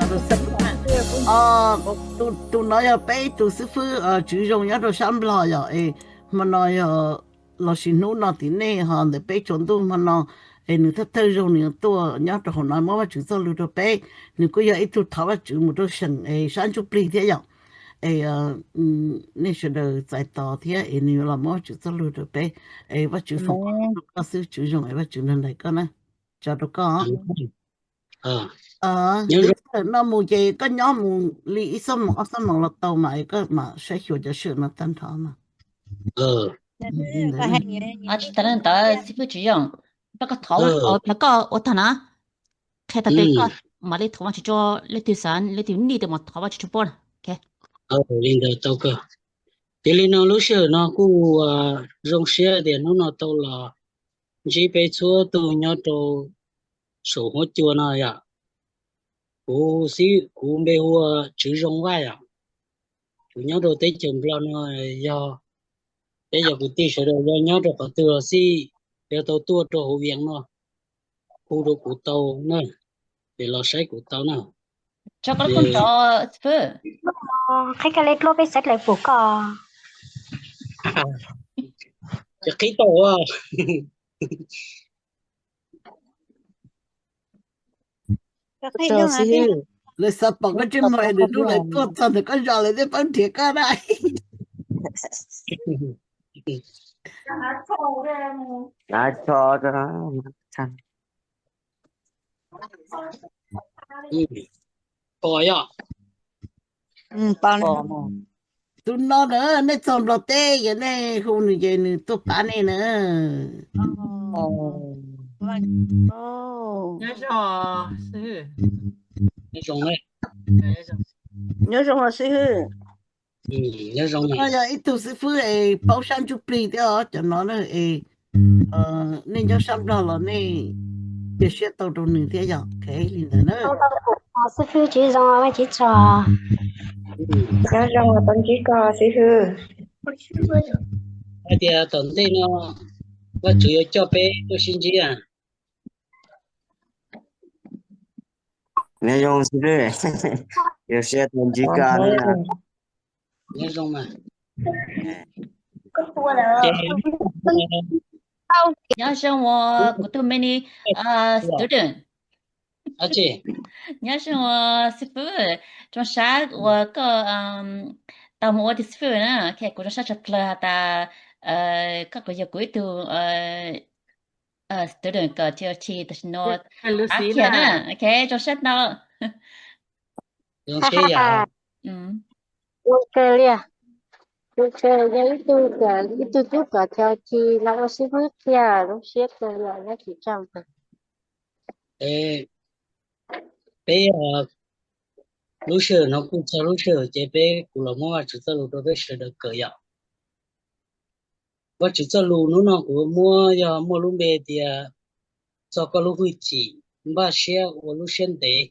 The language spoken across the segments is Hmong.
Tus no yog peb tus xib fwb tswv zoo nyob rau sab Nplog yom, es hmo no yog lossis hnub no tim nej ho ntawm peb tsaus ntuj hmo no, es nws thawj thawj zaug nws tuaj nyob rau hauv no muab Vajtswv txoj lus rau peb. Nws kuj yog ib tug thov Vajtswv mus rau seem es sab ntsuj plig thiab yom. Es nej sawv daws txais tos thiab es nws yuav los muab Vajtswv txoj lus rau peb. Es Vajtswv foom koob hmoov rau koj xwb, tswv zoo es Vajtswv nrog nraim koj na. Tso rau koj. Lub sij hawm no mus ces koj nyob mus li ib xuab moos ob xuab moos los tau mas es koj mam saib xyuas cov sij hawm no tag nrho no. Tsis tas li ntawd xib fwb Tswv Yooj, koj thov, koj ua tag na, qhia tag tes koj mam li thov Vajtswv tso, leej twg xav leej twg nij twg mas thov Vajtswv tso pab. Li ntawd tau kawg. Ces li no lub sij hawm no kuj zoo siab tias hnub no tau los ntsib peb txhua tus nyob rau saum huab cua no yom. Kuv xib, kuv npe hu ua Tswv Zoo Vaj yom. Kuv nyob rau teb chaws Nplog no, yog peb cov kwv tij sawv daws yog nyob rau qhov twg los xij, yog tau tuaj rau hauv Vias no, hu rau kuv tau na, ces los saib kuv tau na. Tso koj lub kooj nrov xib fwb. Qhib koj li dluab peb xav dlawg pum koj. Ces qhib tau. Lawv xav pom koj tseeb mas nws lub lawv tuaj txog ntawm koj zos lawv thiaj paub nrhiav koj na. Tus no na nej txog Nplog teb ces nej hu nws ces nws tuaj pab nej na. Nyob zoo os xib hwb. Nyob zoo, no yog ib tug xib fwb es paub sab ntsuj plig thiab os cov no na es nej nyob sab Nplog los nej cia siab tau rau nws thiab yog li ntawd na. Xib fwb Tswv Zoo, Vajtswv tso. Nyob zoo, tau ntsib koj xib hwb. Hais tias tom ntej no Vajtswv yuav coj peb tuaj sib ntsib. Nyob zoo xib hwb, zoo siab tau ntsib koj. Nyob zoo mas. Nyob zoo uas kuv tus me ni student. Nyob zoo uas xib fwb, zoo sab uas koj tau mus ua tus xib fwb na. Kuv zoo sab tshaj plaws has tas koj kuj yog kuv ib tug student kom T L T tam sim no ab khias na. Ok, zoo sab ntau. Zoo kawg li. Zoo kawg, yog ib tug, ib tug tub kom T L T los ua xib fwb qhia, zoo siab kawg li, Vajtswv tsaug. Peb lub sij hawm no kuj txog lub sij hawm ces peb kuv los muab Vajtswv txoj lus rau peb sawv daws kawm yom. Vajtswv txoj lus hnub no kuv muab yog muaj lub npe tias txog koj lub hwj chim, npaj siab ua lub siab ntev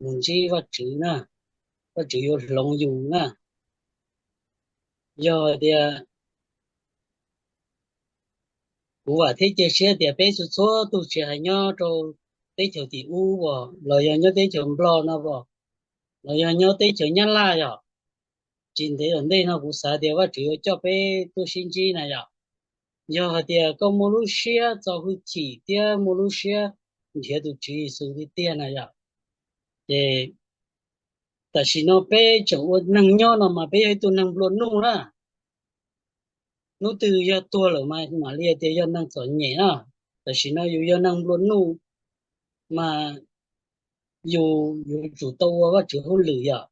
mus ntsib Vajtswv na, Vajtswv yuav hloov yus na. Yog tias kuv vam thiab cia siab tias peb txhua txhua tus tsis hais nyob rau teb chaws tim ub los yog nyob teb chaws Nplog no los yog nyob teb chaws Nyab Laj yom, tsis ntev tom ntej no kuv xav tias Vajtswv yuav coj peb tuaj sib ntsib na yom. Yog hais tias koj muaj lub siab txo hwj chim thiab muaj lub siab nrhiav tus Tswv Yexus tiag tiag na yom, ces tam sim no peb tseem ua neeg nyob no mas peb yog ib tug neeg nplua nuj na. Hnub twg yog tuag lawm mas mam li tias yog neeg txom nyem na. Tam sim no yus yog neeg nplua nuj mas yus yuav tsum tau ua Vajtswv hauj lwm yom,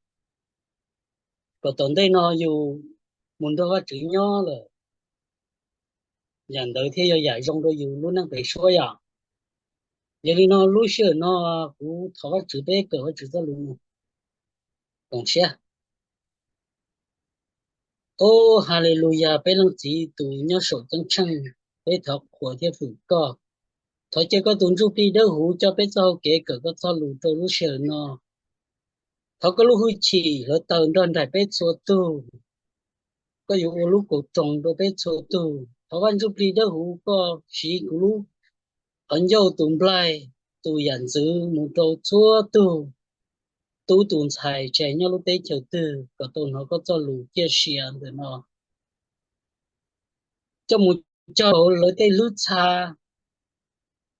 kom tom ntej no yus mus nrog Vajtswv nyob lawm, yam ntawd thiaj yog yam zoo rau yus lub neej pem suab yom. Yog li no lub sij hawm no kuv thov Vajtswv peb kawm Vajtswv txoj lus. Koom siab. Ub, Haleluyas, peb Leej Txiv tus nyob saum ceeb tsheej, peb thov qhuas thiab fwm koj. Thov caw koj tus Ntsuj Plig Dawb Huv coj peb txoj hau kev kawm koj txoj lus rau lub sij hawm no. Thov koj lub hwj chim hluav taws nrog nraim peb txhua tug. Koj yuav ua lub kaum roos rau peb txhua tug. Thov Vaj Ntsuj Plig Dawb Huv koj siv kuv lub qhov ncauj tus nplaig tus yam ntxwv mus rau txhua tug. tub tus ntxhais tseem nyob lub teb chaws twg kom tau hnov koj txoj lus ciaj sia ntawm no, coj mus cog hauv lawv tej hlwb txha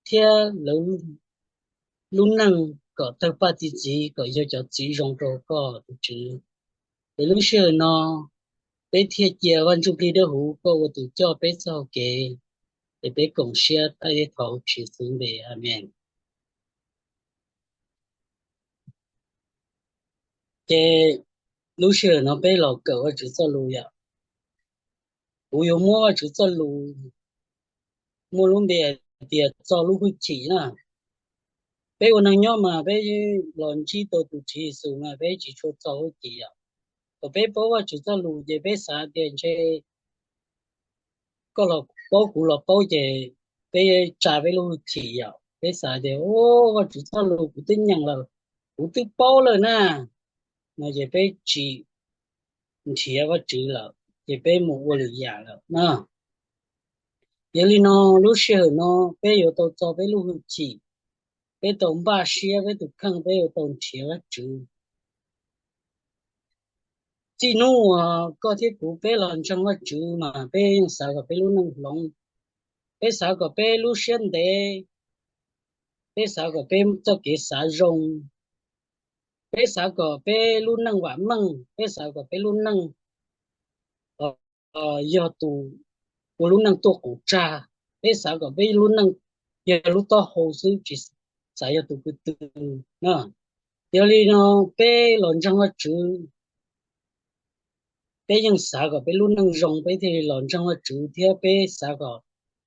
thiab lawv lub neej kom tawg paj txi ntxiv, kom yog cov txiv zoo rau koj tus Tswv. Es lub sij hawm no peb thiaj cia Vaj Ntsuj Plig Dawb Huv koj ua tus coj peb txoj hau kev. Es peb koom siab thov Tswv Yexus npe, amees. Ces lub sij hawm no peb los kawm Vaj Tswv txoj lus yom. Kuv yuav muab Vaj Tswv txoj lus muaj lub npe hais tias txo lub hwj chim na. Peb ua neeg nyob mas peb los ntsib tau tus Tswv Yexus mas peb tsis tshua txo hwj chim yom. Thaum peb paub Vaj Tswv txoj lus ces peb xav tias ntshe koj los paub kuv los paub ces peb tsa peb lub hwj chim yom. Peb xav tias, Vaj Tswv txoj lus kuv twb nyeem lawm, kuv twb paub lawm na, no ces peb tsis nrhiav Vaj Tswv lawm ces peb mus ua lwm yam lawm na. Yog li no, lub sij hawm no peb yuav tau txo peb lub hwj chim, peb tau npaj siab peb tus kheej, peb yuav tau nrhiav Vaj Tswv. Txij hnub uas koj thiab kuv peb los ntseeg Vaj Tswv mas peb yeej xav kom peb lub neej hloov, peb xav kom peb lub siab ntev, peb xav kom peb txoj kev xav zoo, peb xav kom peb lub neej vam meej, peb xav kom peb lub neej yog tus ua lub neej tuaj qus tsag, peb xav kom peb lub neej yog lub taub hau xwb tsis xav yog tus ko tw na. Yog li no peb los ntseeg Vaj Tswv, peb yeej xav kom peb lub neej zoo peb thiaj li los ntseeg Vaj Tswv thiab peb xav kom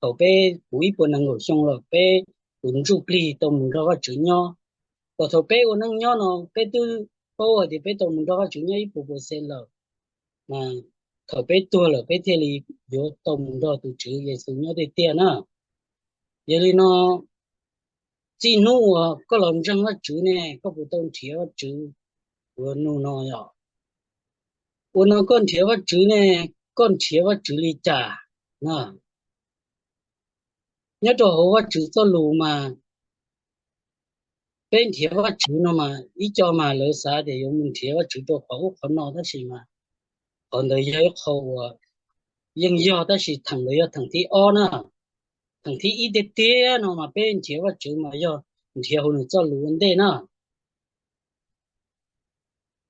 thaum peb puv ib puas nees nkaum xyoo lawm peb tus ntsuj plig tau mus nrog Vaj Tswv nyob. Kom thaum peb ua neej nyob no peb twb paub hais tias peb tau mus nrog Vaj Tswv nyob ib puas puas xees lawm, mas thaum peb tuag lawm peb thiaj li yuav tau mus nrog tus Tswv Yexus nyob tiag tiag na. Yog li no, txij hnub uas koj los ntseeg Vaj Tswv ne, koj puas tau nrhiav Vaj Tswv? Ua nug no yom. Ua no koj nrhiav Vaj Tswv ne, koj nrhiav Vaj Tswv li cas na? Nyob rau hauv Vaj Tswv txoj lus mas peb nrhiav Vaj Tswv no mas ib co mas lawv xav tias yuav mus nrhiav Vaj Tswv rau qhov ub qhov no tab sis mas qhov ntawd yog ib qho uas yeej yog tab sis theem ntawd yog theem thib ob na. Theem thib ib tiag tiag no mas peb nrhiav Vaj Tswv mas yog nrhiav hauv nws txoj lus ua ntej na.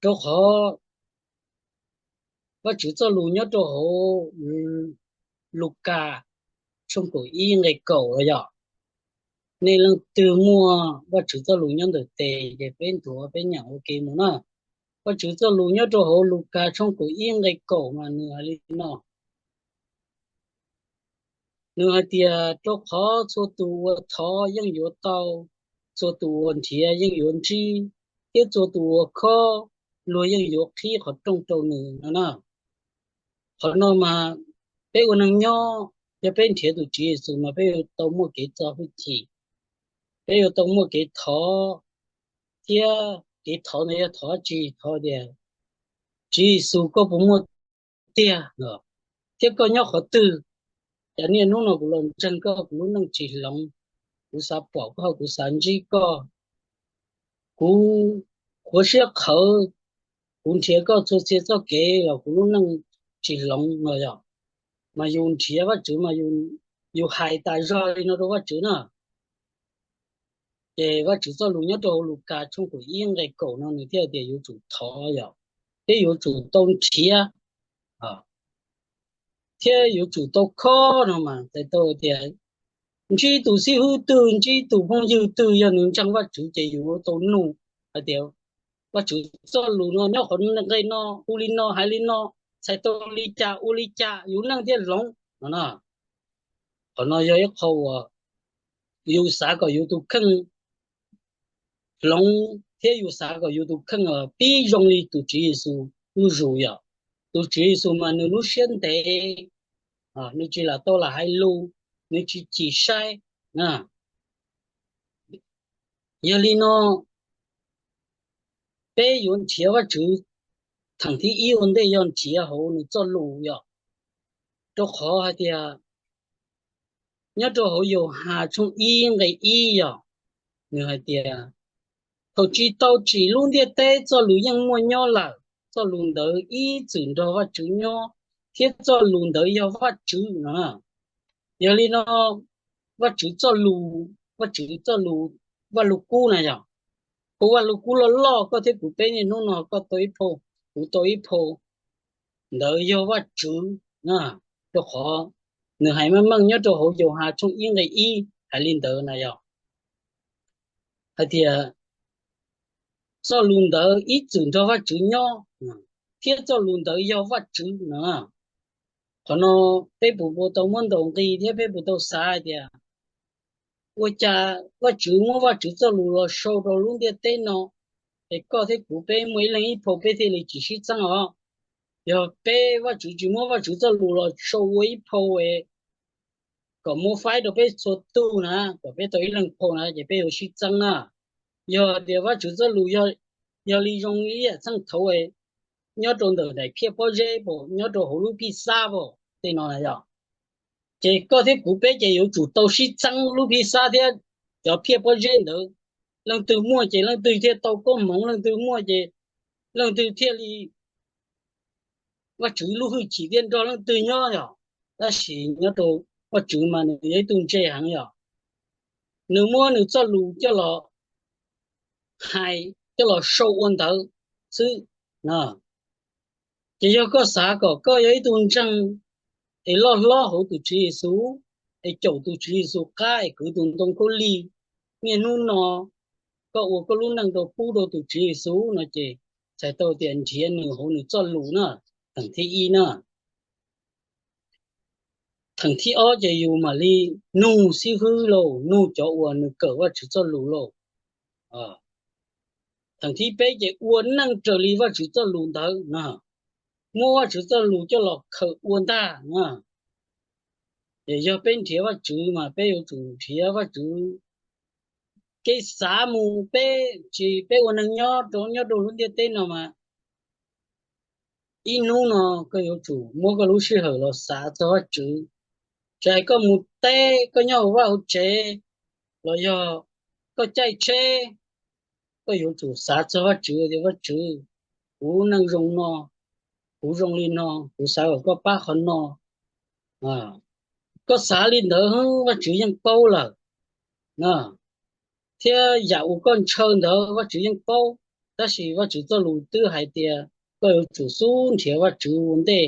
Rau qhov Vaj Tswv txoj lus nyob rau hauv Lukas tshooj kaum ib nqe kaum los yom. Nej leej twg muaj Vaj Tswv txoj lus nyob ntawm tes ces peb nthuav peb nyeem ua ke mus na. Vaj Tswv txoj lus nyob rau hauv Lukas tshooj kaum ib nqe kaum mas nws hais li no. Nws hais tias, rau qhov txhua tus uas thov yeej yuav tau, txhua tus uas nrhiav yeej yuav ntsib, thiab txhua tus uas khob luag yeej yuav qhib qhov rooj rau nws no na. Qhov no mas peb ua neeg nyob, yog peb nrhiav tus Tswv Yexus mas peb yuav tau muaj kev txo hwj chim, peb yuav tau muaj kev thov, thiab kev thov ntawd yog thov tsis thov tias, Tswv Yexus koj puas muaj tiag, thiab koj nyob qhov twg? Cas niaj hnub no kuv los ntseeg koj kuv lub neej tsis hloov, kuv xav pom koj kuv xav ntsib koj, kuv qhuav siab qhawv, kuv nrhiav koj txhua txhia txoj kev los kuv lub neej tsis hloov no yom. Mas yus nrhiav Vaj Tswv mas yus hais tas zog li no rau Vaj Tswv na. Ces Vaj Tswv txoj lus nyob rau hauv Lukas tshooj kaum ib nqe kaum no nws thiaj tias yuav tsum thov yom, thiab yuav tsum tau nrhiav, thiab yuav tsum tau khob no mas txhais tau tias ntsib tus xib hwb twg ntsib tus phooj ywg twg yog nws ntseeg Vaj Tswv ces yus yuav tau nug hais tias Vaj Tswv txoj lus no nyob qhov nqe no ua li no hais li no, txhais tau li cas ua li cas yus neej thiaj hloov no na. Qhov no yog ib qho uas yus xav kom yus tus kheej hloov thiab yus xav kom yus tus kheej pib zoo li tus Tswv Yexus zuj zus yom. Tus Tswv Yexus mas nws lub siab ntev, nws tsis lam tau lam hais lus, nws tsis chim saib. Yog li no peb yuav nrhiav Vaj Tswv theem thib ib ua ntej yog nrhiav hauv nws txoj lus yom. Rau qhov hais tias nyob rau hauv Yauhas tshooj ib nqe ib yom, nws hais tias Thaum tsis tau tsim lub ntiaj teb, txoj lus yeej muaj nyob lawm, txoj lus ntawd ib txwm nrog Vajtswv nyob, thiab txoj lus ntawd yog Vajtswv no. Yog li no, Vajtswv txoj lus, Vajtswv txoj lus, Vaj Lug Kub na yog, kuv Vaj Lug Kub loj loj, koj thiab kuv peb niaj hnub no koj tau ib phau, kuv tau ib phau, ntawd yog Vajtswv na, rau qhov nws hais meej meej nyob rau hauv Yauhas tshooj ib nqe ib hais li ntawd na yog, hais tias txoj lus ntawd ib txwm nrog Vajtswv nyob, thiab txoj lus ntawd yog Vajtswv na. Qhov no peb puas tau muab ntaus nqi thiab peb puas tau xav hais tias ua cas Vajtswv muab Vajtswv txoj lus los sau rau lub ntiaj teb no, es koj thiab kuv peb muaj ib leeg ib phau peb thiaj li tsis sib txeeb os? Yog peb Vajtswv tsis muab Vajtswv txoj lus los sau ua ib phau es kom muab faib rau peb txhua tug na, kom peb tau ib leeg phau na ces peb yuav sib txeeb na. Yog tias Vajtswv txoj lus yog li zoo li yam txheej thaud nyob rau ntawm daim phiaj pob zeb pam, nyob rau hauv lub phij xab pam tej no na yog, ces koj thiab kuv peb ces yuav tsum tau sib txeeb lub phij xab thiab cov phiaj pob zeb ntawd. Leej twg muaj ces leej twg thiaj tau koob hmoov, leej twg muaj ces leej twg thiaj li Vajtswv lub hwj chim thiaj nrog leej twg nyob yog. Tab sis nyob rau Vajtswv mas nws yog ib tug ntse heev yog, nws muab nws txoj lus coj los hais, coj los sau ua ntawv xwb. Ces yog koj xav kom koj yog ib tug ntseeg es loj hlob hauv tus Tswv Yexus, es caum tus Tswv Yexus qab es kwv tus ntoo khaub lig, niaj hnub no koj ua koj lub neej rau pub rau tus Tswv Yexus no ces txhais tau tias nrhiav nws hauv nws txoj lus na, theem thib ib na. Theem thib ob ces yus mam li nug xib hwb lauj, nug cov uas nws kawm Vajtswv txoj lus lauj. Theem thib peb ces ua neej raws li Vajtswv txoj lus ntawd na, muab Vajtswv txoj lus coj los khaws ua ntag na. Ces yog peb nrhiav Vajtswv mas peb yuav tsum nrhiav Vajtswv kev xav mus, peb tsis, peb ua neeg nyob rau, nyob rau lub ntiaj teb no mas ib hnub no koj yuav tsum muab koj lub sij hawm los xav txog Vajtswv. Tsis hais koj mus teb, koj nyob hauv vaj hauv tsev, los yog koj caij tsheb, koj yuav tsum xav txog Vajtswv tias, Vajtswv, kuv neej zoo no, kuv zoo li no, kuv xav kom koj pab qhov no. Koj xav li ntawd Vajtswv yeej paub lawm, thiab yam uas koj ntshaw ntawd Vajtswv yeej paub. Tab sis Vajtswv txoj lus twb hais tias koj yuav tsum xub nrhiav Vajtswv ua ntej,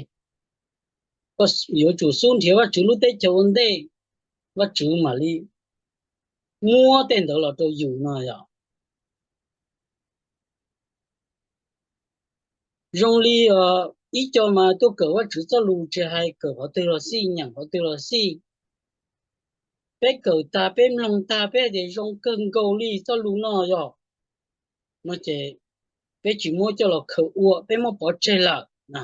koj yuav tsum xub nrhiav Vajtswv lub teb chaws ua ntej, Vajtswv mam li muab tej ntawd los rau yus no yog. Zoo li ib co mas tuaj kawm Vajtswv txoj lus tsis hais kawm qhov twg los xij, nyeem qhov twg los xij, peb kawm tag peb mloog tag peb hais tias zoo kawg nkaus li txoj lus no yog, no ces peb tsis muab coj los khaws ua, peb muab pov tseg lawm na.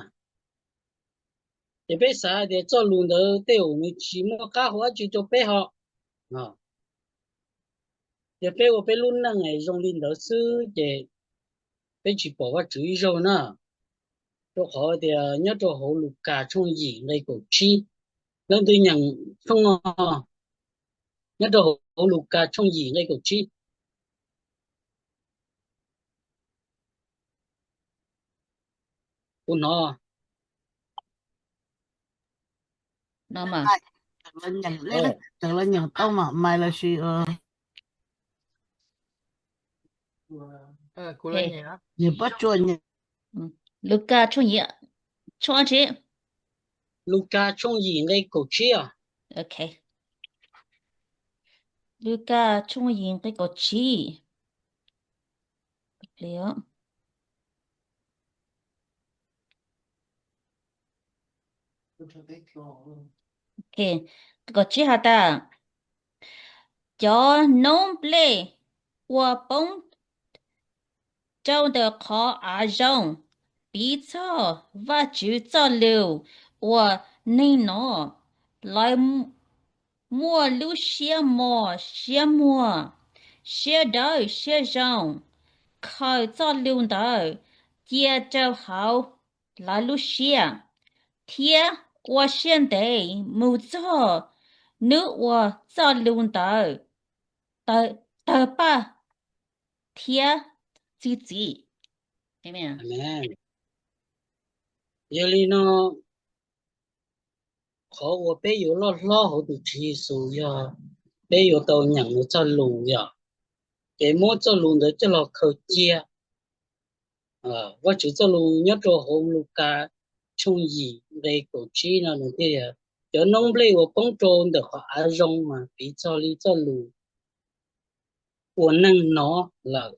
Ces peb xav hais tias txoj lus ntawd tej zaum nws tsis muaj qab hau dab tsi rau peb ho. Yog peb ua peb lub neej zoo li ntawd xwb ces peb tsis pom Vajtswv ib zaug na. Rau qhov tias nyob rau hauv Lukas tshooj yim nqe kaum tsib, leej twg nyeem tshooj no, nyob rau hauv Lukas tshooj yim nqe kaum tsib. Kuv hnov. No mas. Tawm los nyeem tau mam mais los sis nws pob tsuas nyeem. Lukas tshooj yim, tshooj tsi? Lukas tshooj yim nqe kaum tsib os. Ok. Lukas tshooj yim nqe kaum tsib. Kaum tsib has tas, cov noob nplej ua poob rau ntawm qhov av zoo, piv txog Vajtswv txoj lus uas neeg hnov, lawv muaj lub siab mos siab muag, siab dawb siab zoo, khaws txoj lus ntawd cia rau hauv lawv lub siab, thiab ua siab ntev mus txog hnub uas txoj lus ntawd tawg paj, thiab txi txiv. Yog li no, qhov uas peb yuav loj hlob hauv tus Tswv Yexus yog peb yuav tau nyeem nws txoj lus yom, ces muab txoj lus ntawd coj los khaws cia. Vajtswv txoj lus nyob rau hauv Lukas tshooj yim nqe kaum tsib no nws thiaj tias, cov noob nplej uas poob rau ntawm qhov av zoo mas piv txog li txoj lus uas neeg hnov lawm.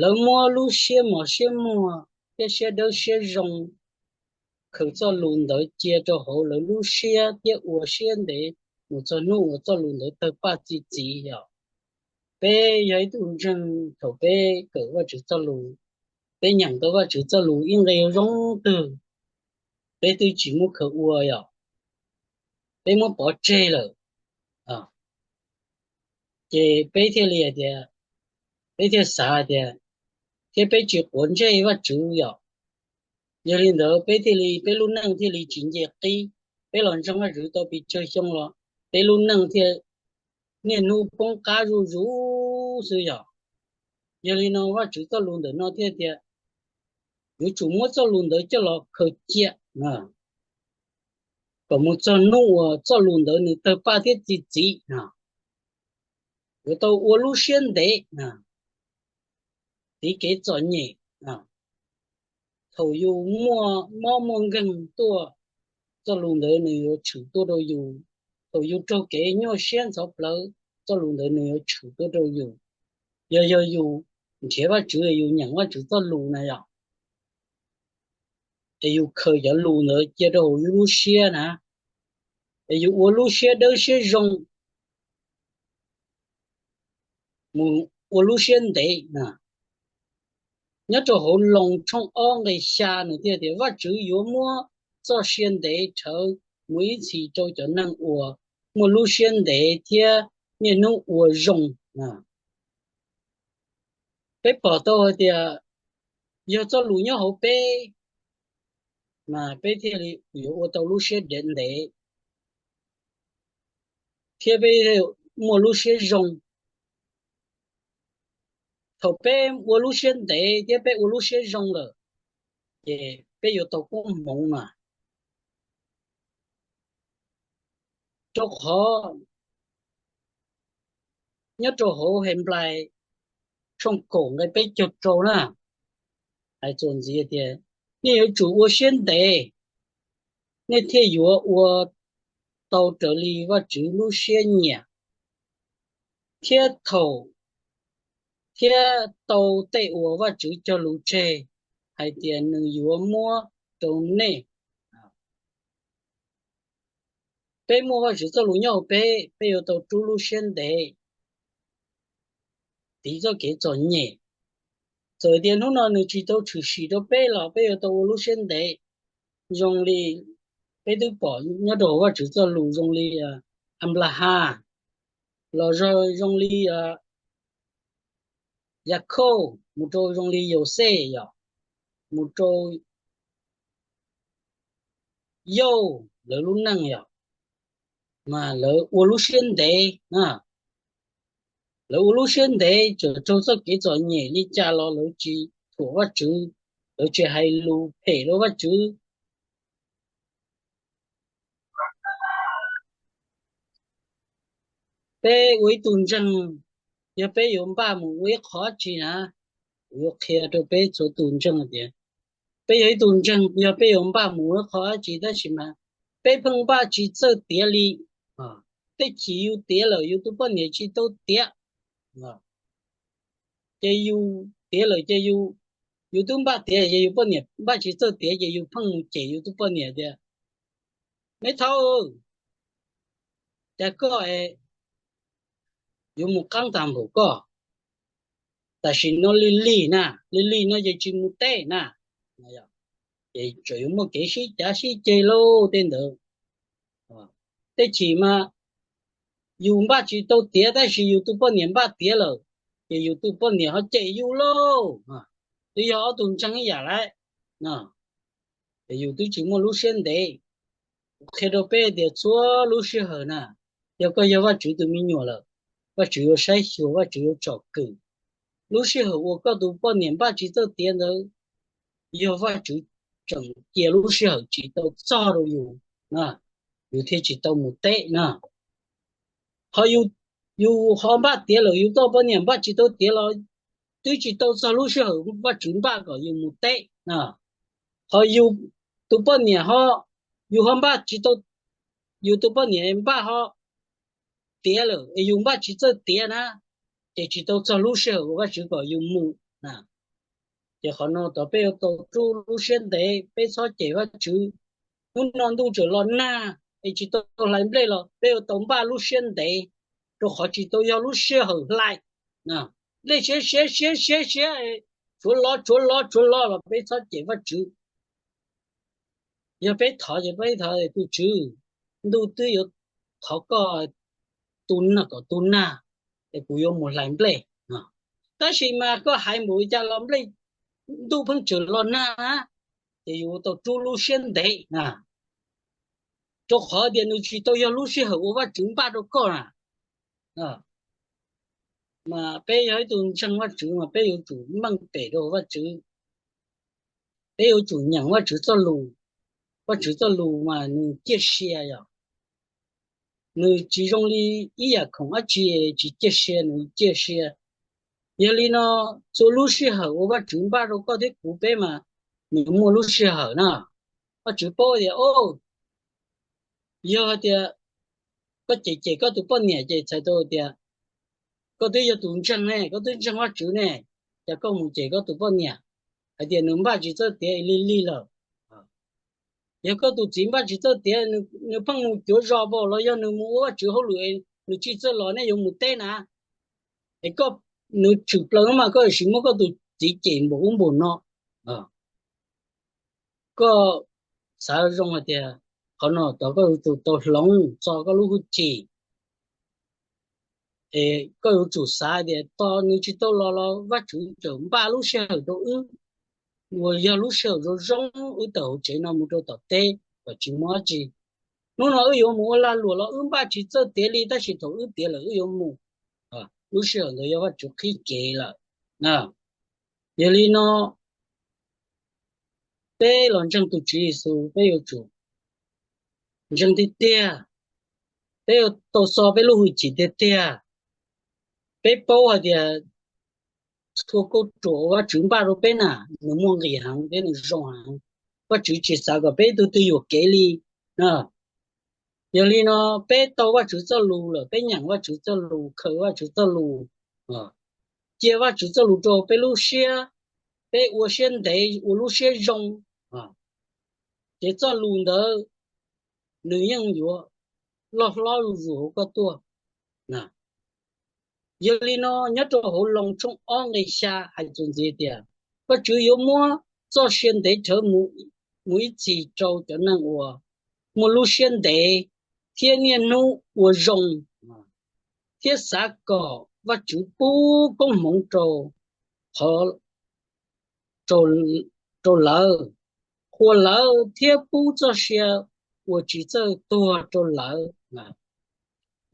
Lawv muab lub siab mos siab muag thiab siab dawb siab zoo khaws txoj lus ntawd cia rau hauv lawv lub siab thiab ua siab ntev mus txog hnub uas txoj lus ntawd tawg paj txi txiv yom. Peb yog ib tug ntseeg, thaum peb kawm Vajtswv txoj lus, peb nyeem tau Vajtswv txoj lus ib nqe zoo twg, peb twb tsis muab khaws ua yom, peb muab pov tseg lawm, ces peb thiaj li hais tias, peb thiaj xav hais tias, thiab peb tsis quav ntsej Vajtswv yom. Yog li ntawd peb thiaj li, peb lub neej thiaj li tsis nce qib. Peb los ntseeg Vajtswv tau pes tsawg xyoo los peb lub neej thiaj niaj hnub poob qab zuj zus xwb yom. Yog li no Vajtswv txoj lus ntawm no thiaj tias yuav tsum muab txoj lus ntawd coj los khaws cia kom mus txog hnub uas txoj lus ntawd nws tawg paj thiab txi txiv. Yuav tau ua lub siab ntev, tiv kev txom nyem. Thaum yus muaj mob muaj nkeeg tuaj, txoj lus ntawd nws yuav tshwm tuaj rau yus. Thaum yus raug kev nyuaj siab ntxhov plawv, txoj lus ntawd nws yuav tshwm tuaj rau yus. Yog, yog yus nrhiav Vajtswv, yus nyeem Vajtswv txoj lus na yom, es yus khaws cov lus ntawd cia rau hauv yus lub siab na, es yus ua lub siab dawb siab zoo mus ua lub siab ntev na. Nyob rau hauv Loos tshooj ob nqe xya nws thiaj tias Vajtswv yuav muab txoj sia ntev rhawv mus ib txhis rau cov neeg uas muaj lub siab ntev thiab niaj hnub ua zoo. Peb pom tau hais tias yog txoj lus nyob hauv peb, mas peb thiaj li yuav ua tau lub siab ntev, thiab peb muaj lub siab zoo. Thaum peb ua lub siab ntev thiab peb ua lub siab zoo lawm, ces peb yuav tau koob hmoov mas. Rau qhov nyob rau hauv Henplais tshooj kaum nqe peb caug rau na, hais txuas ntxiv tias nej yuav tsum ua siab ntev, nej thiaj yuav ua tau raws li Vajtswv lub siab nyiam, thiab thaum, thiab tau tej uas Vajtswv cog lus tseg hais tias nws yuav muab rau nej. Peb muaj Vajtswv txoj lus nyob hauv peb, peb yuav tau rub lub siab ntev, tiv txoj kev txom nyem. Txawm tias hnub no nws tsis tau tshwm sim rau peb los peb yuav tau ua lub siab ntev, zoo li peb twb pom nyob rau hauv Vajtswv txoj lus zoo li Anplahas, los zoo li Yakhauj, mus rau zoo li Yauxej yom, mus rau Yauj lawv lub neej yom, mas lawv ua lub siab ntev, lawv ua lub siab ntev txawm raug txoj kev txom nyem li cas los lawv tsis thuam Vajtswv, lawv tsis hais lus phem rau Vajtswv. Peb ua ib tug ntseeg, yog peb yuav npaj mus ua ib qho dab tsi na, kuv yuav qhia rau peb txhua tus ntseeg tias, peb yog ib tug ntseeg yog peb yuav npaj mus ua ib qho dab tsi tab sis mas peb pheej npaj tsis txawj tiav li. Tej chim yus tiav lawm yus tus poj niam tsis tau tiav, ces yus tiav lawm ces yus, yus twb npaj tiav ces yus poj niam npaj tsis txawj tiav ces yus pheej mus cem yus tus poj niam tias, me thaub, cas koj yuav mus qaab taag npaum koj, tam sim no lig lig na, lig lig no ces tsis mus teb na. Ces tseem yuav muaj kev sib cav sib ceg lauj tej ntawd. Tej chim mas yus npaj tsis tau tiav tab sis yus tus poj niam npaj tiav lawm, ces yus tus poj niam ho cem yus lauj. Twb yog ob tug ntseeg ib yam lawm, ces yus twb tsis muaj lub siab ntev. Kuv qhia rau peb tias txhua lub sij hawm na, yog koj yog Vajtswv tus me nyuam lawm, Vajtswv yuav saib xyuas, Vajtswv yuav tsom kwm. lub sij hawm uas koj tus poj niam npaj tsis txawj tiav ntawd yog Vajtswv tseem cia lub sij hawm tsis tau txog rau yus, yus thiaj tsis tau mus teb na. Ho yus ho npaj tiav lawm, yus tus poj niam npaj tsis tau tiav los twb tsis tau txog lub sij hawm Vajtswv npaj kom yus mus teb na. Ho yus tus poj niam ho, yus ho npaj tsis tau, yus tus poj niam npaj ho tiav lawm es yus npaj tsis txawj tiav na, ces tsis tau txog lub sij hawm uas Vajtswv kom yus mus na. Ces qhov no tod peb yuav tau rub lub siab ntev, peb txhob cem Vajtswv. Hnub no ntuj tseem los nag es tsis tau hlais nplej los peb yuav tau npaj lub siab ntev, rau qhov tsis tau yog lub sij hawm hlais. Nplej siav siav siav siav siav, tshuav los tshuav los tshuav los los peb txhob cem Vajtswv. Yog peb thov ces peb thov, tus Tswv, ntuj twb yuav thov koj tu nag kom tu nag, es kuv yuav mus hlais nplej. Tab sis mas koj hais npaum li cas los nplej, ntuj pheej tseem los nag na, ces yus tau rub lub siab ntev na, rau qhov tias nws tsis tau yog lub sij hawm uas Vajtswv npaj rau koj na. Mas peb yog ib tug ntseeg Vajtswv mas peb yuav tsum meej pem rau Vajtswv. Peb yuav tsum nyeem Vajtswv txoj lus. Vajtswv txoj lus mas nws ciaj sia yom, nws tsis zoo li ib yam khoom dab tsi tsis ciaj sia, nws ciaj sia. Yog li no, txhua lub sij hawm uas Vajtswv npaj rau koj thiab kuv peb mas nws muaj lub sij hawm na. Vajtswv paub tias, o, yog tias koj cem cem koj tus poj niam ces txhais tau tias koj twb yog tus ntseeg ne, koj twb ntseeg Vajtswv ne, cas koj mus cem koj tus poj niam hais tias nws npaj tsis txawj tiav lig lig lawm. Yog koj tus txiv npaj tsis txawj tiav, nws pheej mus cuav zos npaum los yog nws mus ua Vajtswv hauj lwm, nws tsis txawj los nej yuav mus teb na, es koj, nws tshwm plaws mas koj yuav tsis muab koj tus txiv cem npaum ub npaum no. Koj xav zoo hais tias qhov no tod koj yuav tsum tau hloov txo koj lub hwj chim. Es koj yuav tsum xav tias tos nws tsis tau los los Vajtswv tseem npaj lub sij hawm rau wb, uas yog lub sij hawm zoo zoo wb tawm hauv tsev no mus rau tom teb kom tsis muaj dab tsi. Hnub no wb yuav mus ua lag luam los wb npaj tsis txawj tiav li, tab sis thaum wb tiav lawm wb yuav mus. Lub sij hawm ntawd yog Vajtswv qhib kev lawm. Yog li no, peb los ntseeg tus Tswv Yexus peb yuav tsum ntseeg tiag tiag, peb yuav tau txo peb lub hwj chim tiag tiag. Peb paub hais tias txhua kauj ruam uas Vajtswv npaj rau peb na, nws muaj nqis heev thiab nws zoo heev. Vajtswv tsis xav kom peb ib tug twg yuam kev li. Yog li no, peb tau Vajtswv txoj lus lawm, peb nyeem Vajtswv txoj lus, khaws Vajtswv txoj lus, cia Vajtswv txoj lus rau peb lub siab, peb ua siab ntev ua lub siab zoo, ces txoj lus ntawd nws yeej yuav loj hlob zuj zus hauv koj tuaj. Yog li no, nyob rau hauv Loos tshooj ob nqe xya hais txuas ntxiv tias, Vajtswv yuav muab txoj sia ntev rhawv mus ib txhis rau cov neeg uas muaj lub siab ntev thiab niaj hnub ua zoo, thiab xav kom Vajtswv pub koob hmoov rau qhov, rau lawv, qhuas lawv thiab pub txoj sia uas tsis txawj tuag rau lawv.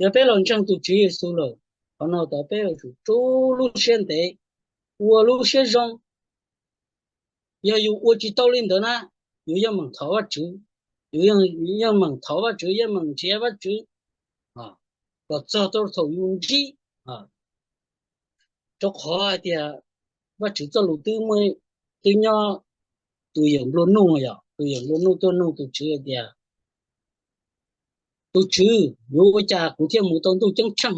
Yog peb los ntseeg tus Tswv Yexus lawm, qhov no tod peb yuav tsum rub lub siab ntev, ua lub siab zoo. Yog yus ua tsis tau li ntawd na, yus yeej meem thov Vajtswv, yus yeej meem thov Vajtswv, yeej meem nrhiav Vajtswv kom txog rau thaum yus ntsib. Rau qhov hais tias Vajtswv txoj lus twb muaj, twb nyob, tus yawm nplua nuj yom, tus yawm nplua nuj tuaj nug tus Tswv hais tias, tus Tswv, yuav ua cas kuv thiaj mus tau ntuj ceeb tsheej?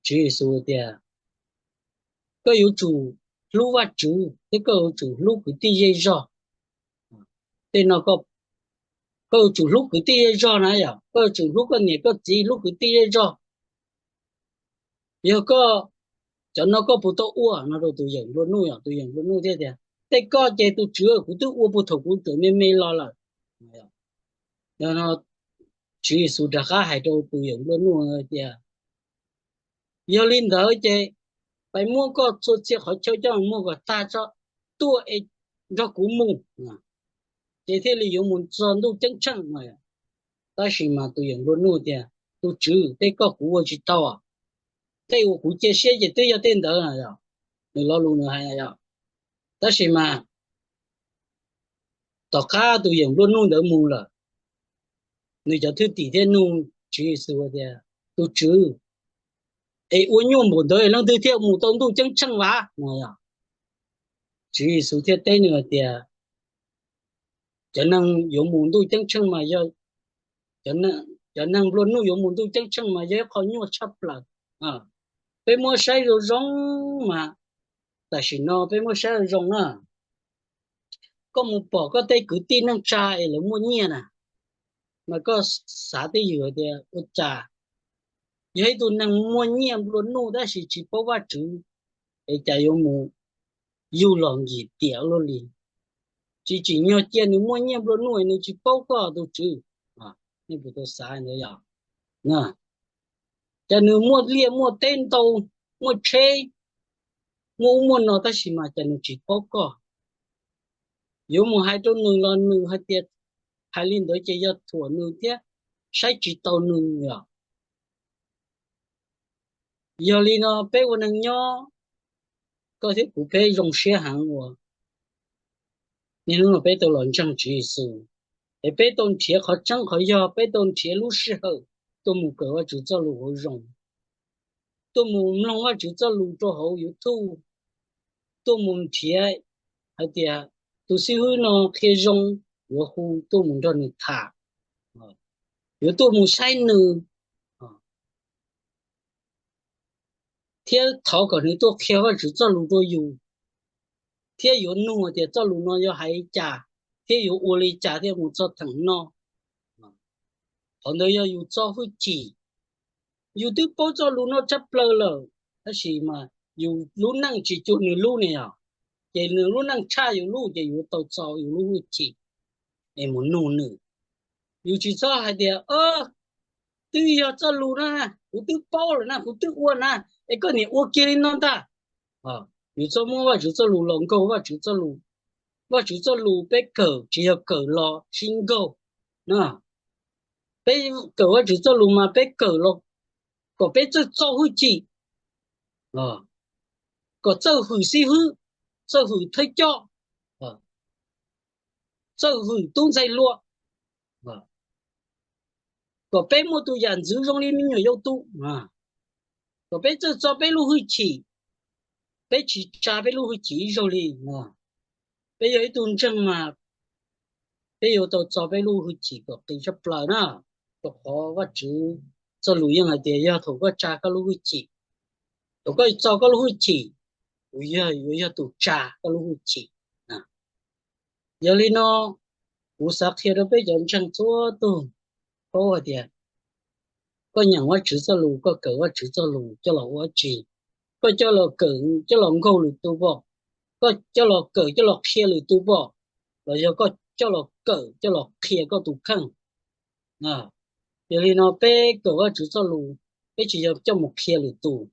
Tswv Yexus tias, koj yuav tsum hlub Vajtswv thiab koj yuav tsum hlub kwv tij zej zog. Tej no, koj yuav tsum hlub kwv tij zej zog na yom, koj yuav tsum hlub koj niam koj txiv, hlub kwv tij zej zog. Yog koj, cov no koj puas tau ua no rau tus yawm nplua nuj yom? Tus yawm nplua nuj thiaj tias, tej koj ces tus Tswv, kuv twb ua puag thaum kuv tseem me me los lawm. Yog no, Tswv Yexus rov qab hais rau tus yawm nplua nuj tias, yog li ntawd ces pais muab koj txhua txhia qhov chaw coj muag kom tag tso, tuaj es nrog kuv mus, ces thiaj li yuav mus txog ntuj ceeb tsheej no. Tab sis mas tus yawm nplua nuj tias, tus Tswv, tej koj kuv ua tsis tau, tej uas kuv cia siab ces twb yog tej ntawd no yom. nws lo lus nws hais yog. Tab sis mas tom qab tus yawm nplua nuj ntawd mus lawm, nws cov thwj tim thiaj nug Tswv Yexus tias, Tus Tswv, es ua nyuaj npaum ntawd leej twg thiaj mus tau ntuj ceeb tsheej vas? No yog Tswv Yexus thiaj teb nws hais tias, cov neeg yuav mus ntuj ceeb tsheej mas yog, cov neeg nplua nuj yuav mus ntuj ceeb tsheej mas yog ib qho nyuaj tshaj plaws. Peb muab saib zoo zoo mas, tam sim no peb muab saib zoo zoo na, koj mus pom koj tej kwv tij neej tsa es lawv muaj nyiaj na, mas koj xav twj ywm tias ua cas yog ib tug neeg muaj nyiaj nplua nuj tab sis tsis paub Vajtswv, es cas yuav mus yug los nkig tiam luaj li. Tsis tsim nyog cia nws muaj nyiaj nplua nuj es nws tsis paub koj tus Tswv. Nej puas tau xav ntawd yog? Cas nws muaj liaj muaj teb ntau, muaj tsheb, muaj ub muaj no tab sis mas cas nws tsis paub koj? Yuav mus hais rau nws los nws hais tias hais li ntawd ces yog thuam nws thiab saib tsis taus nws yom. Yog li no peb ua neeg nyob, koj thiab kuv peb zoo siab heev uas niaj hnub no peb tau los ntseeg Tswv Yexus, es peb tau nrhiav qhov tseeb qhov yog, peb tau nrhiav lub sij hawm tuaj mus kawm Vajtswv txoj lus hauv Zoom, tuaj mus mloog Vajtswv txoj lus rau hauv YouTube, tuaj mus nrhiav hais tias tus xib hwb no qhia zoo, yuav hu tuaj mus nrog nws tham, yuav tuaj mus saib nws, thiab thov kom nws tuaj qhia Vajtswv txoj lus rau yus, thiab yuav nug tias txoj lus no yog hais li cas, thiab yuav ua li cas thiaj mus txog theem no. Qhov ntawd yog yus txo hwj chim. Yus twb paub txoj lus no tshaj plaws lawm, tab sis mas yus lub neej tsis cuag nws lub ne yog, ces nws lub neej tshaj yus lub ces yus tau txo yus lub hwj chim es mus nug nws. Yus tsis txhob hais tias, twb yog txoj lus na, kuv twb paub lawm na, kuv twb ua na, es koj niam ua kiag li no ntag. Yus txhob muab Vajtswv txoj lus los nkaug Vajtswv txoj lus. Vajtswv txoj lus peb kawm tsis yog kawm los sib nkaug. Peb kawm Vajtswv txoj lus mas peb kawm los kom peb txawj txo hwj chim, kom txawj hwm xib hwb, txawj hwm thawj coj, txawj hwm tub ntxhais hluas, kom peb muaj tus yam ntxwv zoo li me nyuam yaus tus, kom peb txawj txo peb lub hwj chim, peb tsis tsa peb lub hwj chim ib zaug li. Peb yog ib tug ntseeg mas peb yuav tau txo peb lub hwj chim kom qis tshaj plaws na, rau qhov Vajtswv txoj lus yeej hais tias yog thaum koj tsa koj lub hwj chim, thaum koj txo koj lub hwj chim, kuv yog yuav yog tus tsa koj lub hwj chim. Yog li no, kuv xav qhia rau peb cov ntseeg txhua tus paub hais tias koj nyeem Vajtswv txoj lus, koj kawm Vajtswv txoj lus coj los ua dab tsi? Koj coj los kawm coj los nkaug lwm tus pom, koj coj los kawm coj los qhia lwm tus pom, los yog koj coj los kawm coj los qhia koj tus kheej? Yog li no peb kawm Vajtswv txoj lus, peb tsis yog coj mus qhia lwm tus,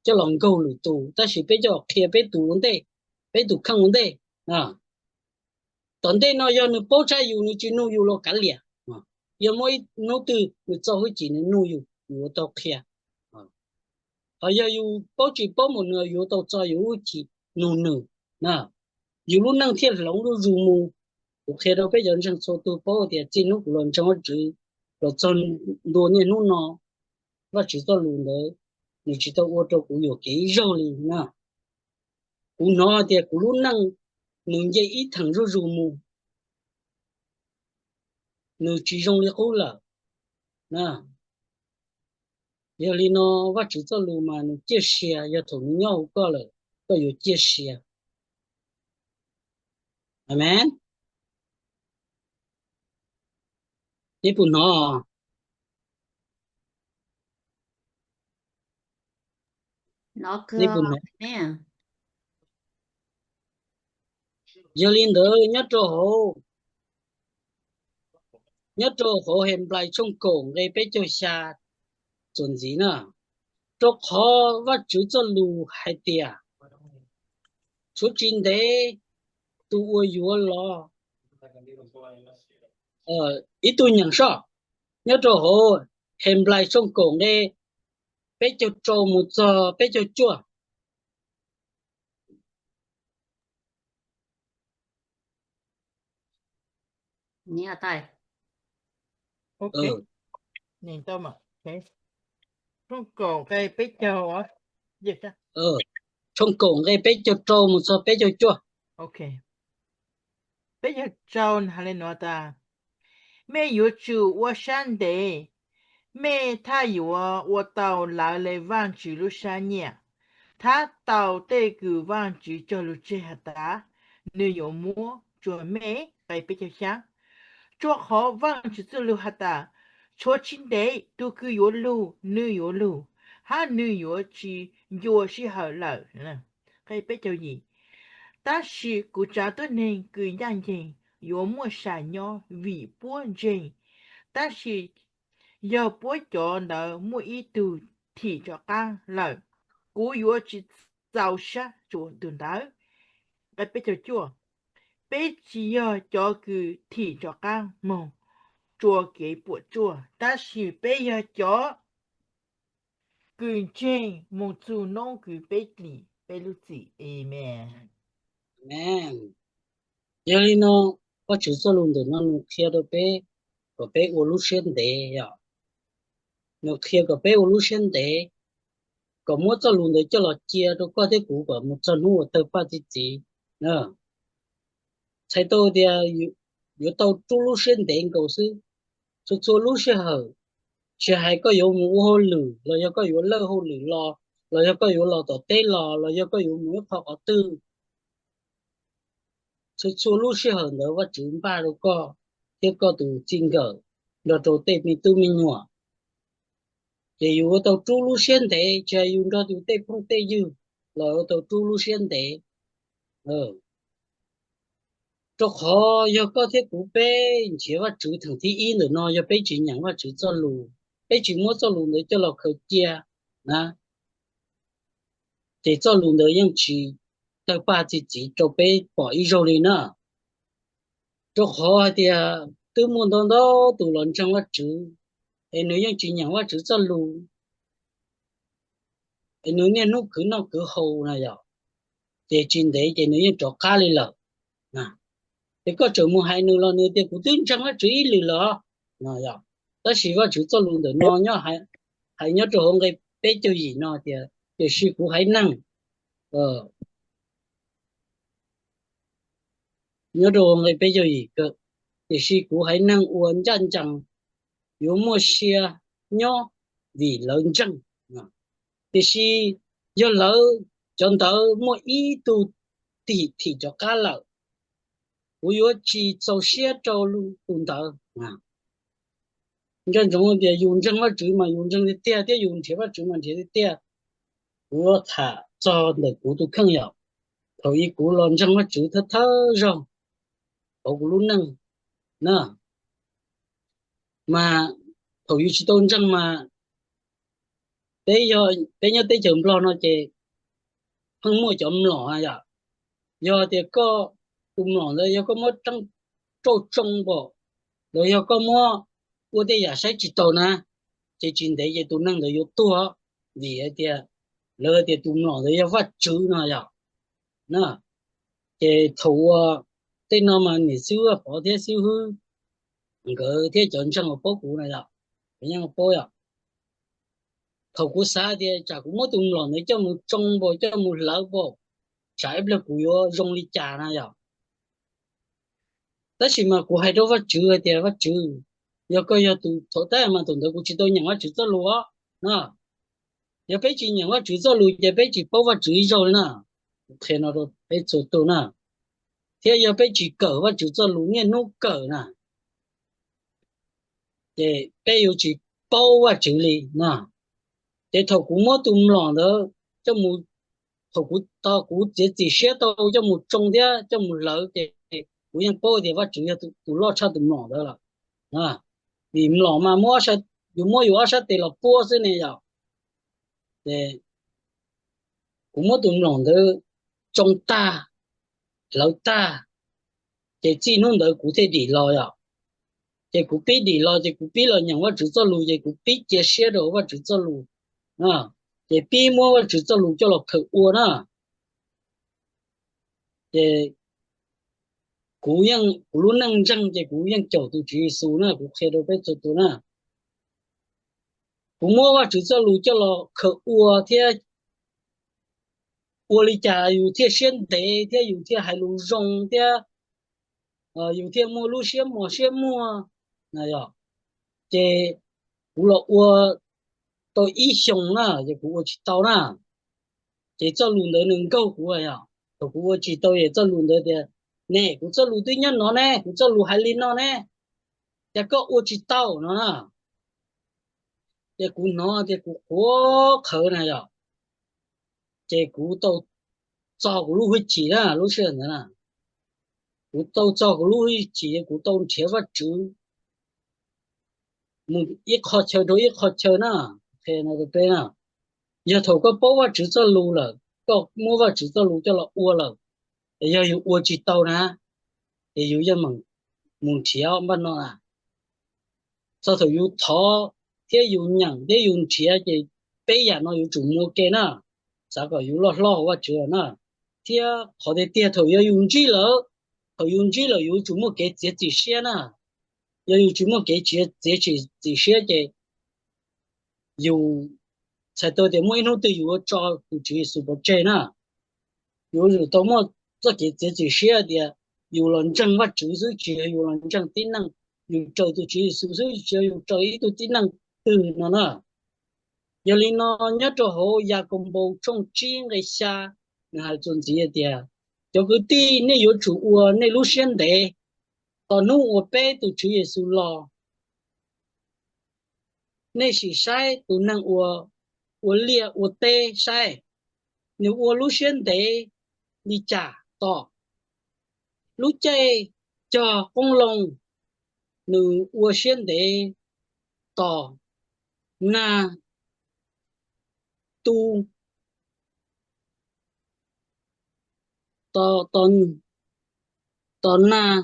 coj los nkaug lwm tus, tab sis peb coj los qhia peb tus ua ntej, peb tus kheej ua ntej. Tom ntej no yog nws paub tshaj yus, nws tsis nug yus los kav liam. Yog muaj ib hnub twg nws txo hwj chim nws nug yus, yus yuav tau qhia. Ho yog yus paub tsis paub npaum nws, yuav tau txo yus hwj chim nug nws, yus lub neej thiaj hloov zuj zus mus. Kuv qhia rau peb cov ntseeg txhua tus paub tias txij hnub kuv los ntseeg Vajtswv los txog ntua niaj hnub no, Vajtswv txoj lus ntawd nws tsis tau ua rau kuv yuam kev ib zaug li na. Kuv hnov tias kuv lub neej nws nce ib theem zuj zus mus, nws tsis zoo li qub lawm. Yog li no, Vajtswv txoj lus mas nws ciaj sia, yog thaum nws nyob hauv koj lawm, koj yuav ciaj sia. Amen. Neb puas hnov? Neb puas hnov? Yog li ntawd nyob rau hauv, nyob rau hauv Henplais tshooj kaum nqe peb caug xya txuas ntxiv na, rau qhov Vajtswv txoj lus hais tias, suav tsis ntev tus uas yuav los, ib tug nyeem soj, nyob rau hauv Henplais tshooj kaum nqe peb caug rau mus txog peb caug cuaj. Nws hais tias, ok, nws tau mas, ok, tshooj kaum nqe peb caug, tshooj kaum nqe peb caug rau mus txog peb caug cuaj. Ok, peb caug rau hais li no tas, mej yuav tsum ua sab ntev, mej thaj yuav ua tau lawv le Vaajtswv lub sab nyiaj, thab tau tej kws Vaajtswv cog lug tseg has tas nwg yuav muab rua mej. Nqe peb caug xyaa, rua qhov Vaajtswv txuj lug has tas, tshuav tsi ntev tug kws yuav lug nwg yuav lug, hab nwg yuav tsi ncua sij hawm lawm. Nqe peb caug yim, tab sis kuv tsav tuab neeg kws ncaaj nceeg yuav muaj sam nyob vim puab ntseeg, tab sis yog puab cov ntawd muaj ib tug thim rov qaab lawm, kuv yuav tsi txaus sab rua tug ntawd. Nqe peb caug cuaj, peb tsi yog cov kws thim rov qaab moog rua kev puam tsuaj, tab sis peb yog cov kws ntseeg moog txug noob kws peb dim peb lub txim. Amees. Yog li no, Vajtswv txoj lug ntawm no nws qhia rau peb kom peb ua lub siab ntev, yog nws qhia kom peb ua lub siab ntev, kom muab txoj lug ntawd coj los cia rau koj thiab kuv kom mus txog hnub uas tawg paj txi txiv. Txhais tau tias yuav tau rub lub siab ntev nkaus xwb. Txhua txhua lub sij hawm, tsis hais koj yuav mus ua hauj lwm los yog koj yuav lawj hauj lwm los, los yog koj yuav los tom teb los, los yog koj yuav mus ib qho qhov twg, txhua txhua lub sij hawm ntawd Vajtswv npaj rau koj thiab koj tus txij nkawm nrog rau tej me tub me nyuam. Ces yus ua tau rub lub siab ntev, tsis hais yus nrog yus tej phooj tej ywg los ua tau rub lub siab ntev. Rau qhov yog koj thiab kuv peb nrhiav Vajtswv theem thib ib ntawm no, yog peb tsis nyeem Vajtswv txoj lus, peb tsis muab txoj lus ntawd coj los khaws cia na, ces txoj lus ntawd yeej tsis tawg paj txi txiv rau peb pom ib zaug li na. Rau qhov hais tias twb muaj ntau ntau tus los ntseeg Vajtswv, es nws yeej tsis nyeem Vajtswv txoj lus, es nws niaj hnub khwv noj khwv haus na yom, ces tsis ntev ces nws yeej rov qab li lawm. Ces koj tseem mus hais nws los nws tias kuv twb ntseeg Vajtswv ib lwm lawm no yom. Tab sis Vajtswv txoj lus ntawm no nyob, hais nyob rau hauv nqe peb caug yim no tias tiam sis kuv haiv neeg, nyob rau hauv nqe peb caug yim, tiam sis kuv haiv neeg uas ncaj ncees yuav muaj sia nyob vim lawv ntseeg. Tiam sis yog lawv cov ntawd muaj ib tug thim rov qab lawm, kuv yuav tsis txaus siab rau tus ntawd. Nco ntsoov tias yus ntseeg Vajtswv mas yus ntseeg tiag tiag thiab yus nrhiav Vajtswv mas nrhiav tiag tiag. Kuv tham txog ntawm kuv tus kheej yom, thaum ub kuv los ntseeg Vajtswv thawj thawj zaug hauv kuv lub neej na, mas thaum yus tsis tau ntseeg mas peb, peb nyob teb chaws Nplog no ces pheej muaj cov mlom yom. Yog tias koj tus mlom ntawd yog koj muab rauj tsoo npaum, los yog koj muab ua tej yam saib tsis taus na, ces tsis ntev ces tus neeg ntawd yuav tuag, vim hais tias lawv hais tias tus mlom ntawd yog Vajtswv no yom. Ces thaum uas tej no mas niam xib hwb Vaj Pov thiab xib hwb nkawd thiab cov ntseeg uas paub kuv no yom, kuv yeej paub yom. Thaum kuv xav tias tsam kuv muab tus mlom ntawd coj mus tsoo npaum, coj mus hlawv npaum, tsam ib pliag kuv yuav zoo li cas na yom. Tab sis mas kuv hais rau Vajtswv hais tias Vajtswv, yog koj yog tus thov tab mas thaum ntawd kuv tsis tau nyeem Vajtswv txoj lus os na. Yog peb tsis nyeem Vajtswv txoj lus ces peb tsis paub Vajtswv ib zaug li na. Qhia no rau peb txhua tus na. Thiab yog peb tsis kawm Vajtswv txoj lus niaj hnub kawm na, ces peb yuav tsis paub Vajtswv li na. Ces thaum kuv muab tus mlom ntawd coj mus, thaum kuv tau, kuv txiav txim siab tau coj mus tsoo thiab coj mus hlawv ces kuv yeej paub tias Vajtswv yog tus loj tshaj tus mlom ntawd lawm. Vim mlom mas yus muab yus ob sab tes los puab xwb ne yom. Ces kuv muab tus mlom ntawd tsoo tag, hlawv tag, ces txij hnub ntawd kuv thiaj dim los yom. Ces kuv pib dim los ces kuv pib los nyeem Vajtswv txoj lus ces kuv pib cia siab rau Vajtswv txoj lus, ces pib muab Vajtswv txoj lus coj los khaws ua na. Ces kuv yeej, kuv lub neej ntseeg ces kuv yeej caum tus Tswv Yexus na, kuv qhia rau peb txhua tus na. Kuv muab Vajtswv txoj lus coj los khaws ua thiab ua li cas yus thiaj siab ntev thiab yus thiaj hais lus zoo thiab yus thiaj muaj lub siab mos siab muag na yom. Ces kuv los ua tau ib xyoos na, ces kuv ua tsis tau na. Ces txoj lus ntawd nws nkaug kuv yom, thaum kuv ua tsis tau ces txoj lus ntawd tias, ne, kuv txoj lus twb nyob no ne, kuv txoj lus hais li no ne, cas koj ua tsis tau no na. Ces kuv hnov tias kuv qhuav qhawv na yom, ces kuv tau txo kuv lub hwj chim na, lub sij hawm ntawd na, kuv tau txo kuv lub hwj chim, kuv tau nrhiav Vajtswv mus ib qho chaw rau ib qho chaw na. Qhia no rau peb na, yog thaum koj paub Vajtswv txoj lus lawm, koj muab Vajtswv txoj lus coj los ua lawm, es yog yus ua tsis tau na, ces yus yeej meem mus nrhiav npaj no na. Txog thaum yus thov thiab yus nyeem thiab yus nrhiav ces peb yam no yuav tsum muaj ua ke na. Xav kom yus loj hlob hauv Vajtswv na. Thiab qhov tiag tiag thaum yog yus ntsib lawm, thaum yus ntsib lawm yus yuav tsum muaj kev txiav txim siab na. Yog yus tsis muaj kev txiav txiav txim, txim siab ces yus txhais tau tias muaj ib hnub twg yus yuav tso tus Tswv Yexus pov tseg na. Yus yuav tsum tau muaj txoj kev txiav txim siab tias yus los ntseeg Vajtswv xwb, tsis yog yus los ntseeg tib neeg, yus raws tus Tswv Yexus xwb, tsis yog yus raws ib tug tib neeg twg no na. Yog li no, nyob rau hauv Yakaunpaus tshooj tsib nqe xya, nws hais txuas ntxiv tias, cov kwv tij, nej yuav tsum ua nej lub siab ntev tos hnub uas peb tus Tswv Yexus los. Nej sim saib tus neeg uas ua liaj ua teb saib, nws ua lub siab ntev li cas tos lub caij cog qoob loo, nws ua siab ntev tos nag tu, tos, tos nag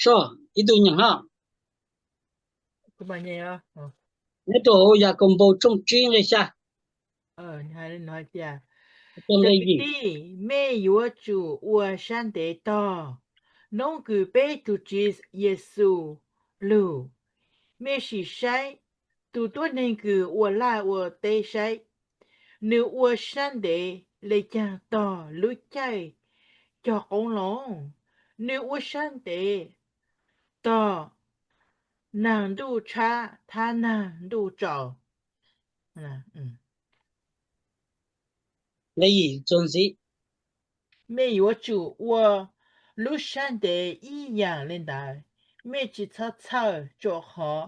soj ib tug nyeem hos. Nyob rau hauv Yakaunpaus tshooj tsib nqe xya, cov kwv tij, mej yuav tsum ua sab ntev tog hnub kws peb tug Tswv Yexus lug. Mej sim saib tus tuab neeg kws ua laj ua teb saib, nws ua sab ntev le caag tog lub caij cog qoob loo. Nws ua sab ntev tog nag ntuj tshab thab nag ntuj tsaus. Mej yuav tsum ua lub sab ntev ib yaam le ntawd. Mej tsi txhob txhawj, rua qhov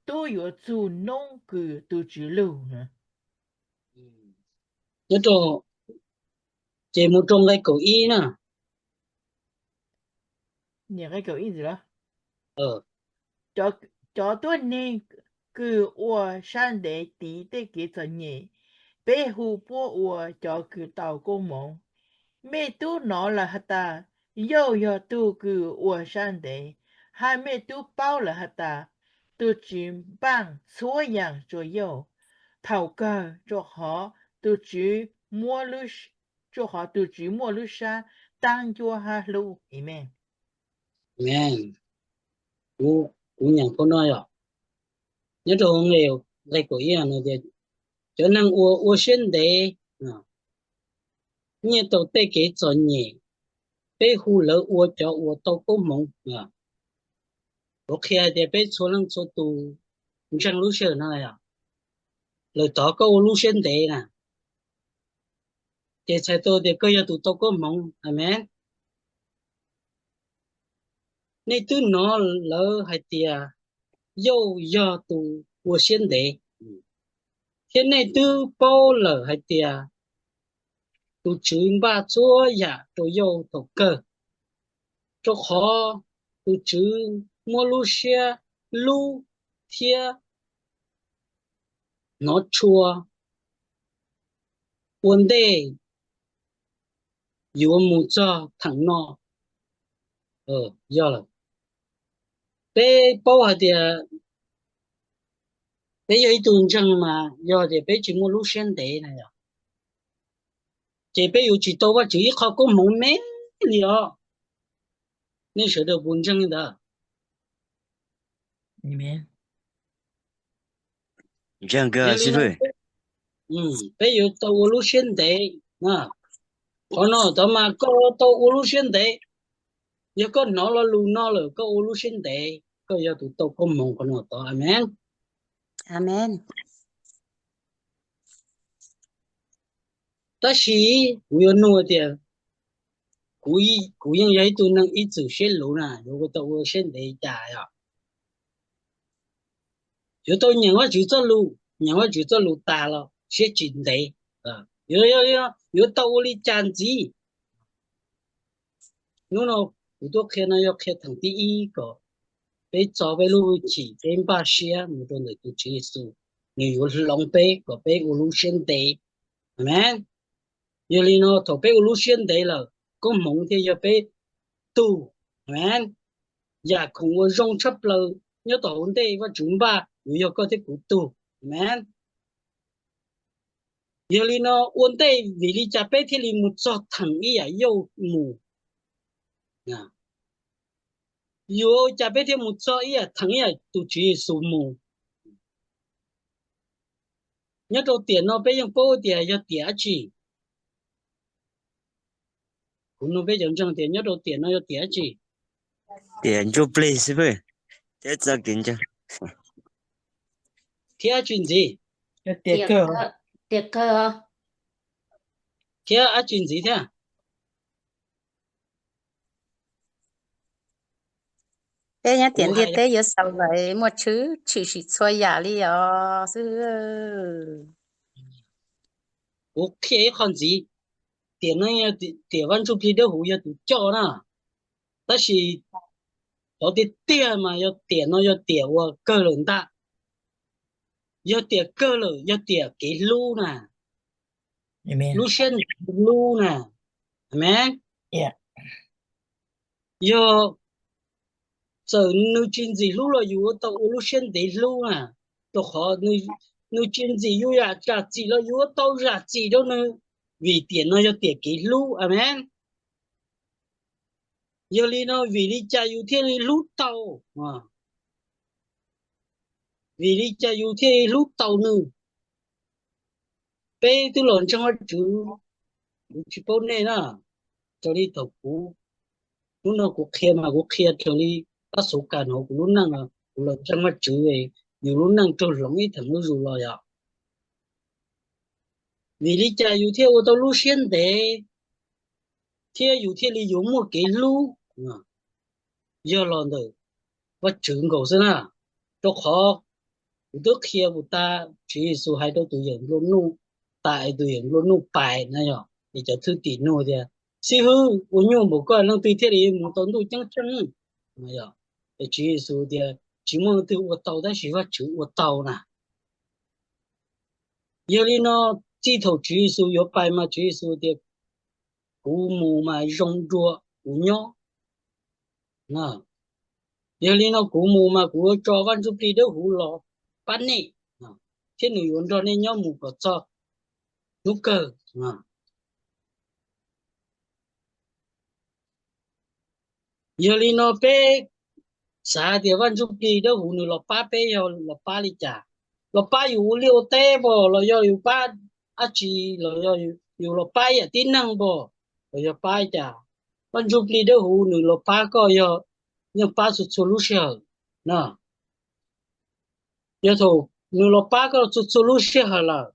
tub yuav txug noob kws tug Tswv lug. Nyob rau, ces mus rau nqe kaum ib na. Cov tuab neeg kws ua sab ntev tiv tej kev txom nyem, peb hu puab ua cov kws tau koob moov. Mej tub nov lawm has tas, Yauj yog tug kws ua sab ntev, hab mej tub paub lawm has tas, tug Tswv npaaj txhua yaam rua Yauj thaum kawg, rua qhov tug Tswv, rua qhov tug Tswv muaj lub sab taab ncuab hab hlub. Amees. Kuv nyeem qhov no yog, nyob rau nqe kaum ib no tias, cov neeg uas ua siab ntev nyiaj tau tej kev txom nyem, peb hu lawv ua cov uas tau koob hmoov. Kuv qhia hais tias peb txhua leej txhua tus ntseeg lub sij hawm no, lawm tod koj ua lub siab ntev na, ces txhais tau tias koj yog tus tau koob hmoov. Amees. Nej twb nov lawm hais tias, Yauj yog tus ua siab ntev, thiab nej twb paub lawm hais tias, tug Tswv npaaj txhua yaam rua Yauj thaum kawg, rua qhov tug Tswv muab lub siab hlub thiab hnov tshua ua ntej yuav mus txog theem no. Yog lawm, peb paub hais tias peb yog ib tug ntseeg mas yog tias peb tsis muaj lub siab ntev na yog, ces peb yuav tsis tau Vajtswv ib qho koob hmoov me li os. Nej sawv daws puas ntseeg li ntawd? Ntseeg kawg, peb yuav tau ua lub siab ntev. Qhov no tod mas koj tau ua lub siab ntev. Yog koj hnov lo lus no lawm koj ua lub siab ntev, koj yog tus tau koob hmoov qhov no tod. Amees. Tab sis kuv yuav nug tias, kuv yeej yog ib tug neeg ib txwm siab luv na, yuav ua tau ua siab ntev cas os? Yuav tau nyeem Vajtswv txoj lus, nyeem Vajtswv txoj lus tas los siab tsis ntev. Yuav tau ua li cas ntxiv? Hnub no kuv tuaj qhia no yog qhia theem thib ib kom peb txo peb lub hwj chim, peb npaj siab mus rau ntawm tus Tswv Yexus, nws yuav hloov peb kom peb ua lub siab ntev. Amees. Yog li no thaum peb ua lub siab ntev lawm, koob hmoov thiaj yog peb tug. Amees. Yam khoom uas zoo tshaj plaws nyob tom hauv ntej Vajtswv npaj yuav yog koj thiab kuv tug. Amees. Yog li no ua ntej vim li cas peb thiaj li mus txog theem ib yam yauj mus? Yuav ua cas peb thiaj mus txog ib yam theem ib yam tus Tswv Yexus mus? Nyob rau tiam no peb yeej paub tias yog tiam dab tsi? Kuv nug peb cov ntseeg tias nyob rau tiam no yog tiam dab tsi? Tiam ntsuj plig xwb, thiab txoj kev ntseeg, thiab dab tsi ntxiv? Thiab dab tsi ntxiv thiab? Peb nyob tiam ntiaj teb yuav xaus lawm, muaj tshwm sim txhua yam li os xwb. Kuv qhia ib qho ntxiv, tiam no, tiam Vaj Ntsuj Plig Dawb Huv yog tus coj na, tab sis qhov tiag tiag mas yog tiam no yog tiam uas kawg lawm ntag. Yog tiam kawg lawm, yog tiam kev hlub na, lub siab ntev hlub na. Amees. Yog txawm nws tsis ntxim hlub los yus ua tau ua lub siab ntev hlub na, rau qhov nws tsis ntxim yus zam txim los yus ua tau zam txim rau nws, vim tiam no yog tiam kev hlub. Amees. Yog li no vim li cas yus thiaj li hlub tau? Vim li cas yus thiaj li hlub tau nws? Peb twb los ntseeg Vajtswv, kuv tsis paub nej na, raws li thaum kuv, hnub no kuv qhia mas kuv qhia raws li pab xub kam hauv kuv lub neej, kuv los ntseeg Vajtswv, yus lub neej raug hloov ib theem zuj zus los yog vim li cas yus thiaj ua tau lub siab ntev thiab yus thiaj li yuav muaj kev hlub? Yog los ntawm Vajtswv nkaus xwb na, rau qhov kuv twb qhia puas tas, Tswv Yexus hais rau tus yawm nplua nuj tas es tus yawm nplua nuj pais na yog, es cov thwj tim nug tias, xib hwb, ua nyuaj npaum koj leej twg thiaj li mus tau ntuj ceeb tsheej? Es Tswv Yexus tias tsis muaj leej twg ua tau tab sis Vajtswv ua tau na. Yog li no txij thaum Tswv Yexus yuav pais mas Tswv Yexus tias kuv mus mas zoo dua kuv nyob. Yog li no kuv mus mas kuv yuav tso Vaj Ntsuj Plig Dawb Huv los pab nej, thiab nws yuav nrog nej nyob mus kom txog hnub kawg. Yog li no peb xav tias Vaj Ntsuj Plig Dawb Huv nws los pab peb yog los pab li cas? Los pab yus ua liaj ua teb npog los yog yus pab dab tsi, los yog yus los pab yam tib neeg npog los yog pab li cas? Vaj Ntsuj Plig Dawb Huv nws los pab koj yog yeej pab txhua txhua lub sij hawm na. Yog thaum nws los pab koj txhua txhua lub sij hawm lawm,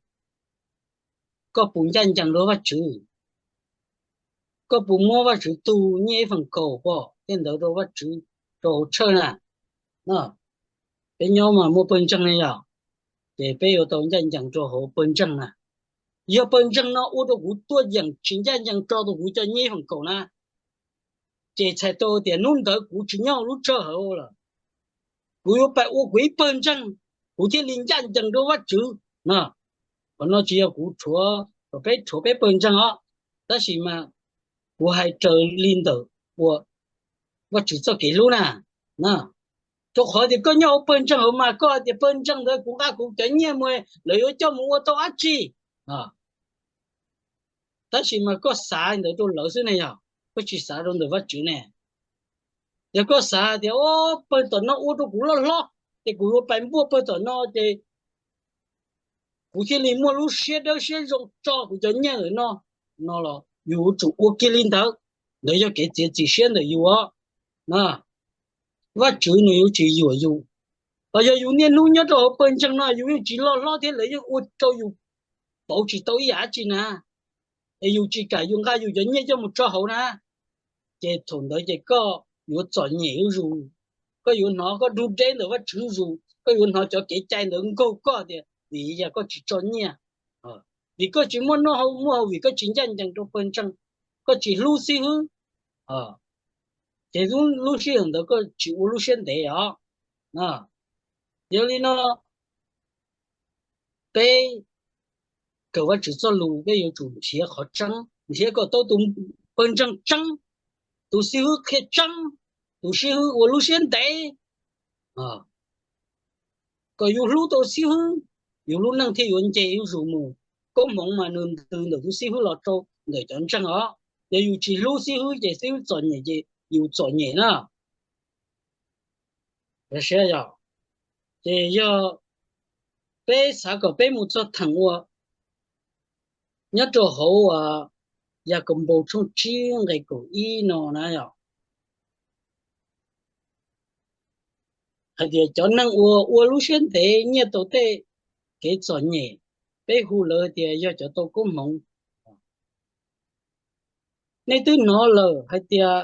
koj puas ncaj ncees rau Vajtswv? Koj puas muab Vajtswv tug nyiaj ib feem kaum pom tej ntawd rau Vajtswv rau hauv tshawj na? Peb nyob mas muaj pawg ntseeg ne yog, ces peb yuav tau ncaj ncees rau hauv pawg ntseeg na. Yog pawg ntseeg no ua rau kuv tuaj yeem tsis ncaj ncees tso rau kuv cov nyiaj ib feem kaum na, ces txhais tau tias hnub ntawd kuv tsis nyob lub tshawj hauv lawm. Kuv yuav pais ua kuv ib pawg ntseeg, kuv thiaj li ncaj ncees rau Vajtswv na. Qhov no tsis yog kuv rhuav, kom peb rhuav peb pawg ntseeg os, tab sis mas kuv hais raws li ntawm uas Vajtswv txoj kev hlub na. Rau qhov tias koj nyob hauv pawg ntseeg hauv mas koj hais tias pawg ntseeg ntawd kuv nqa kuv cov nyiaj mus, lawv yuav coj mus ua tau dab tsi? Tab sis mas koj xav ntawd rau lawv xwb ne yog, koj tsis xav rau ntawm Vajtswv ne. Yog koj xav tias, o, pawg tom no ua rau kuv loj hlob, ces kuv yuav pais npuaj pawg tom no, ces kuv thiaj li muaj lub siab dawb siab zoo tso kuv cov nyiaj ntawm no, no los yus yuav tsum ua kiag li ntawd. Ntawd yog kev txiav txim siab ntawm yus os. Na, Vajtswv nws yuav tsis yuam yus. Los yog yus niaj hnub nyob rau hauv pawg ntseeg no yus yeej tsis loj hlob thiab lawv yeej ua rau yus pauv tsis tau ib yam dab tsi na, es yus tsis kam yus nqa yus cov nyiaj coj mus tso hauv na, ces thaum ntawd ces koj yuav txom nyem zuj zus. Koj yuav hnov koj dub deb ntawm Vajtswv zuj zus, koj yuav hnov cov kev cai ntawd nkaug koj tias vim yog koj tsis tso nyiaj, vim koj tsis muaj noj muaj haus, vim koj tsis ncaj ncees rau pawg ntseeg, koj tsis hlub xib hwb, ces lub sij hawm ntawd koj tsis ua lub siab ntev os. Yog li no, peb kawm Vajtswv txoj lus peb yuav tsum nrhiav qhov tseeb, nrhiav kom tau tus pawg ntseeg tseeb, tus xib hwb qhia tseeb, tus xib hwb ua lub siab ntev, kom yus hlub tau xib hwb, yus lub neej thiaj yuav nce zuj zus mus. Koob hmoov mas nws ntws ntawm tus xib hwb los rau ntawm cov ntseeg os. Yog yus tsis hlub xib hwb ces xib hwb txom nyem ces yus txom nyem na. Ces yog peb xav kom peb mus txog theem uas nyob rau hauv Yakaunpaus tshooj tsib nqe kaum ib no na, yog hais tias cov neeg uas ua lub siab ntev nyiaj tau tej kev txom nyem, peb hu lawv tias yog cov tau koob hmoov. Nej twb hnov lawm hais tias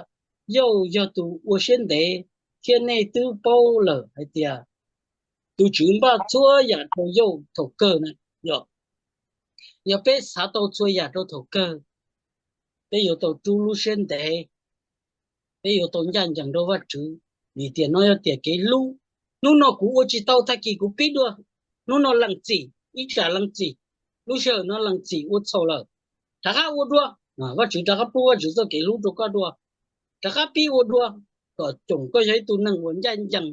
yauj yog tus ua siab ntev, thiab nej twb paub lawm hais tias tus Tswv npaj txhua yam rau yauj thaum kawg na. Yog, yog peb xav tau txhua yam rau thaum kawg, peb yuav tau rub lub siab ntev, peb yuav tau ncaj ncees rau Vajtswv, vim tias no yog tiam kev hlub. Hnub no kuv ua tsis tau, tag kis kuv pib dua. Hnub no lees txim, ib tsam lees txim, lub sij hawm no lees txim ua txhaum lawm, rov qab ua dua. Vajtswv rov qab pub Vajtswv txoj kev hlub rau koj dua, rov qab pib ua dua, kom coom koj yog ib tug neeg uas ncaj ncees.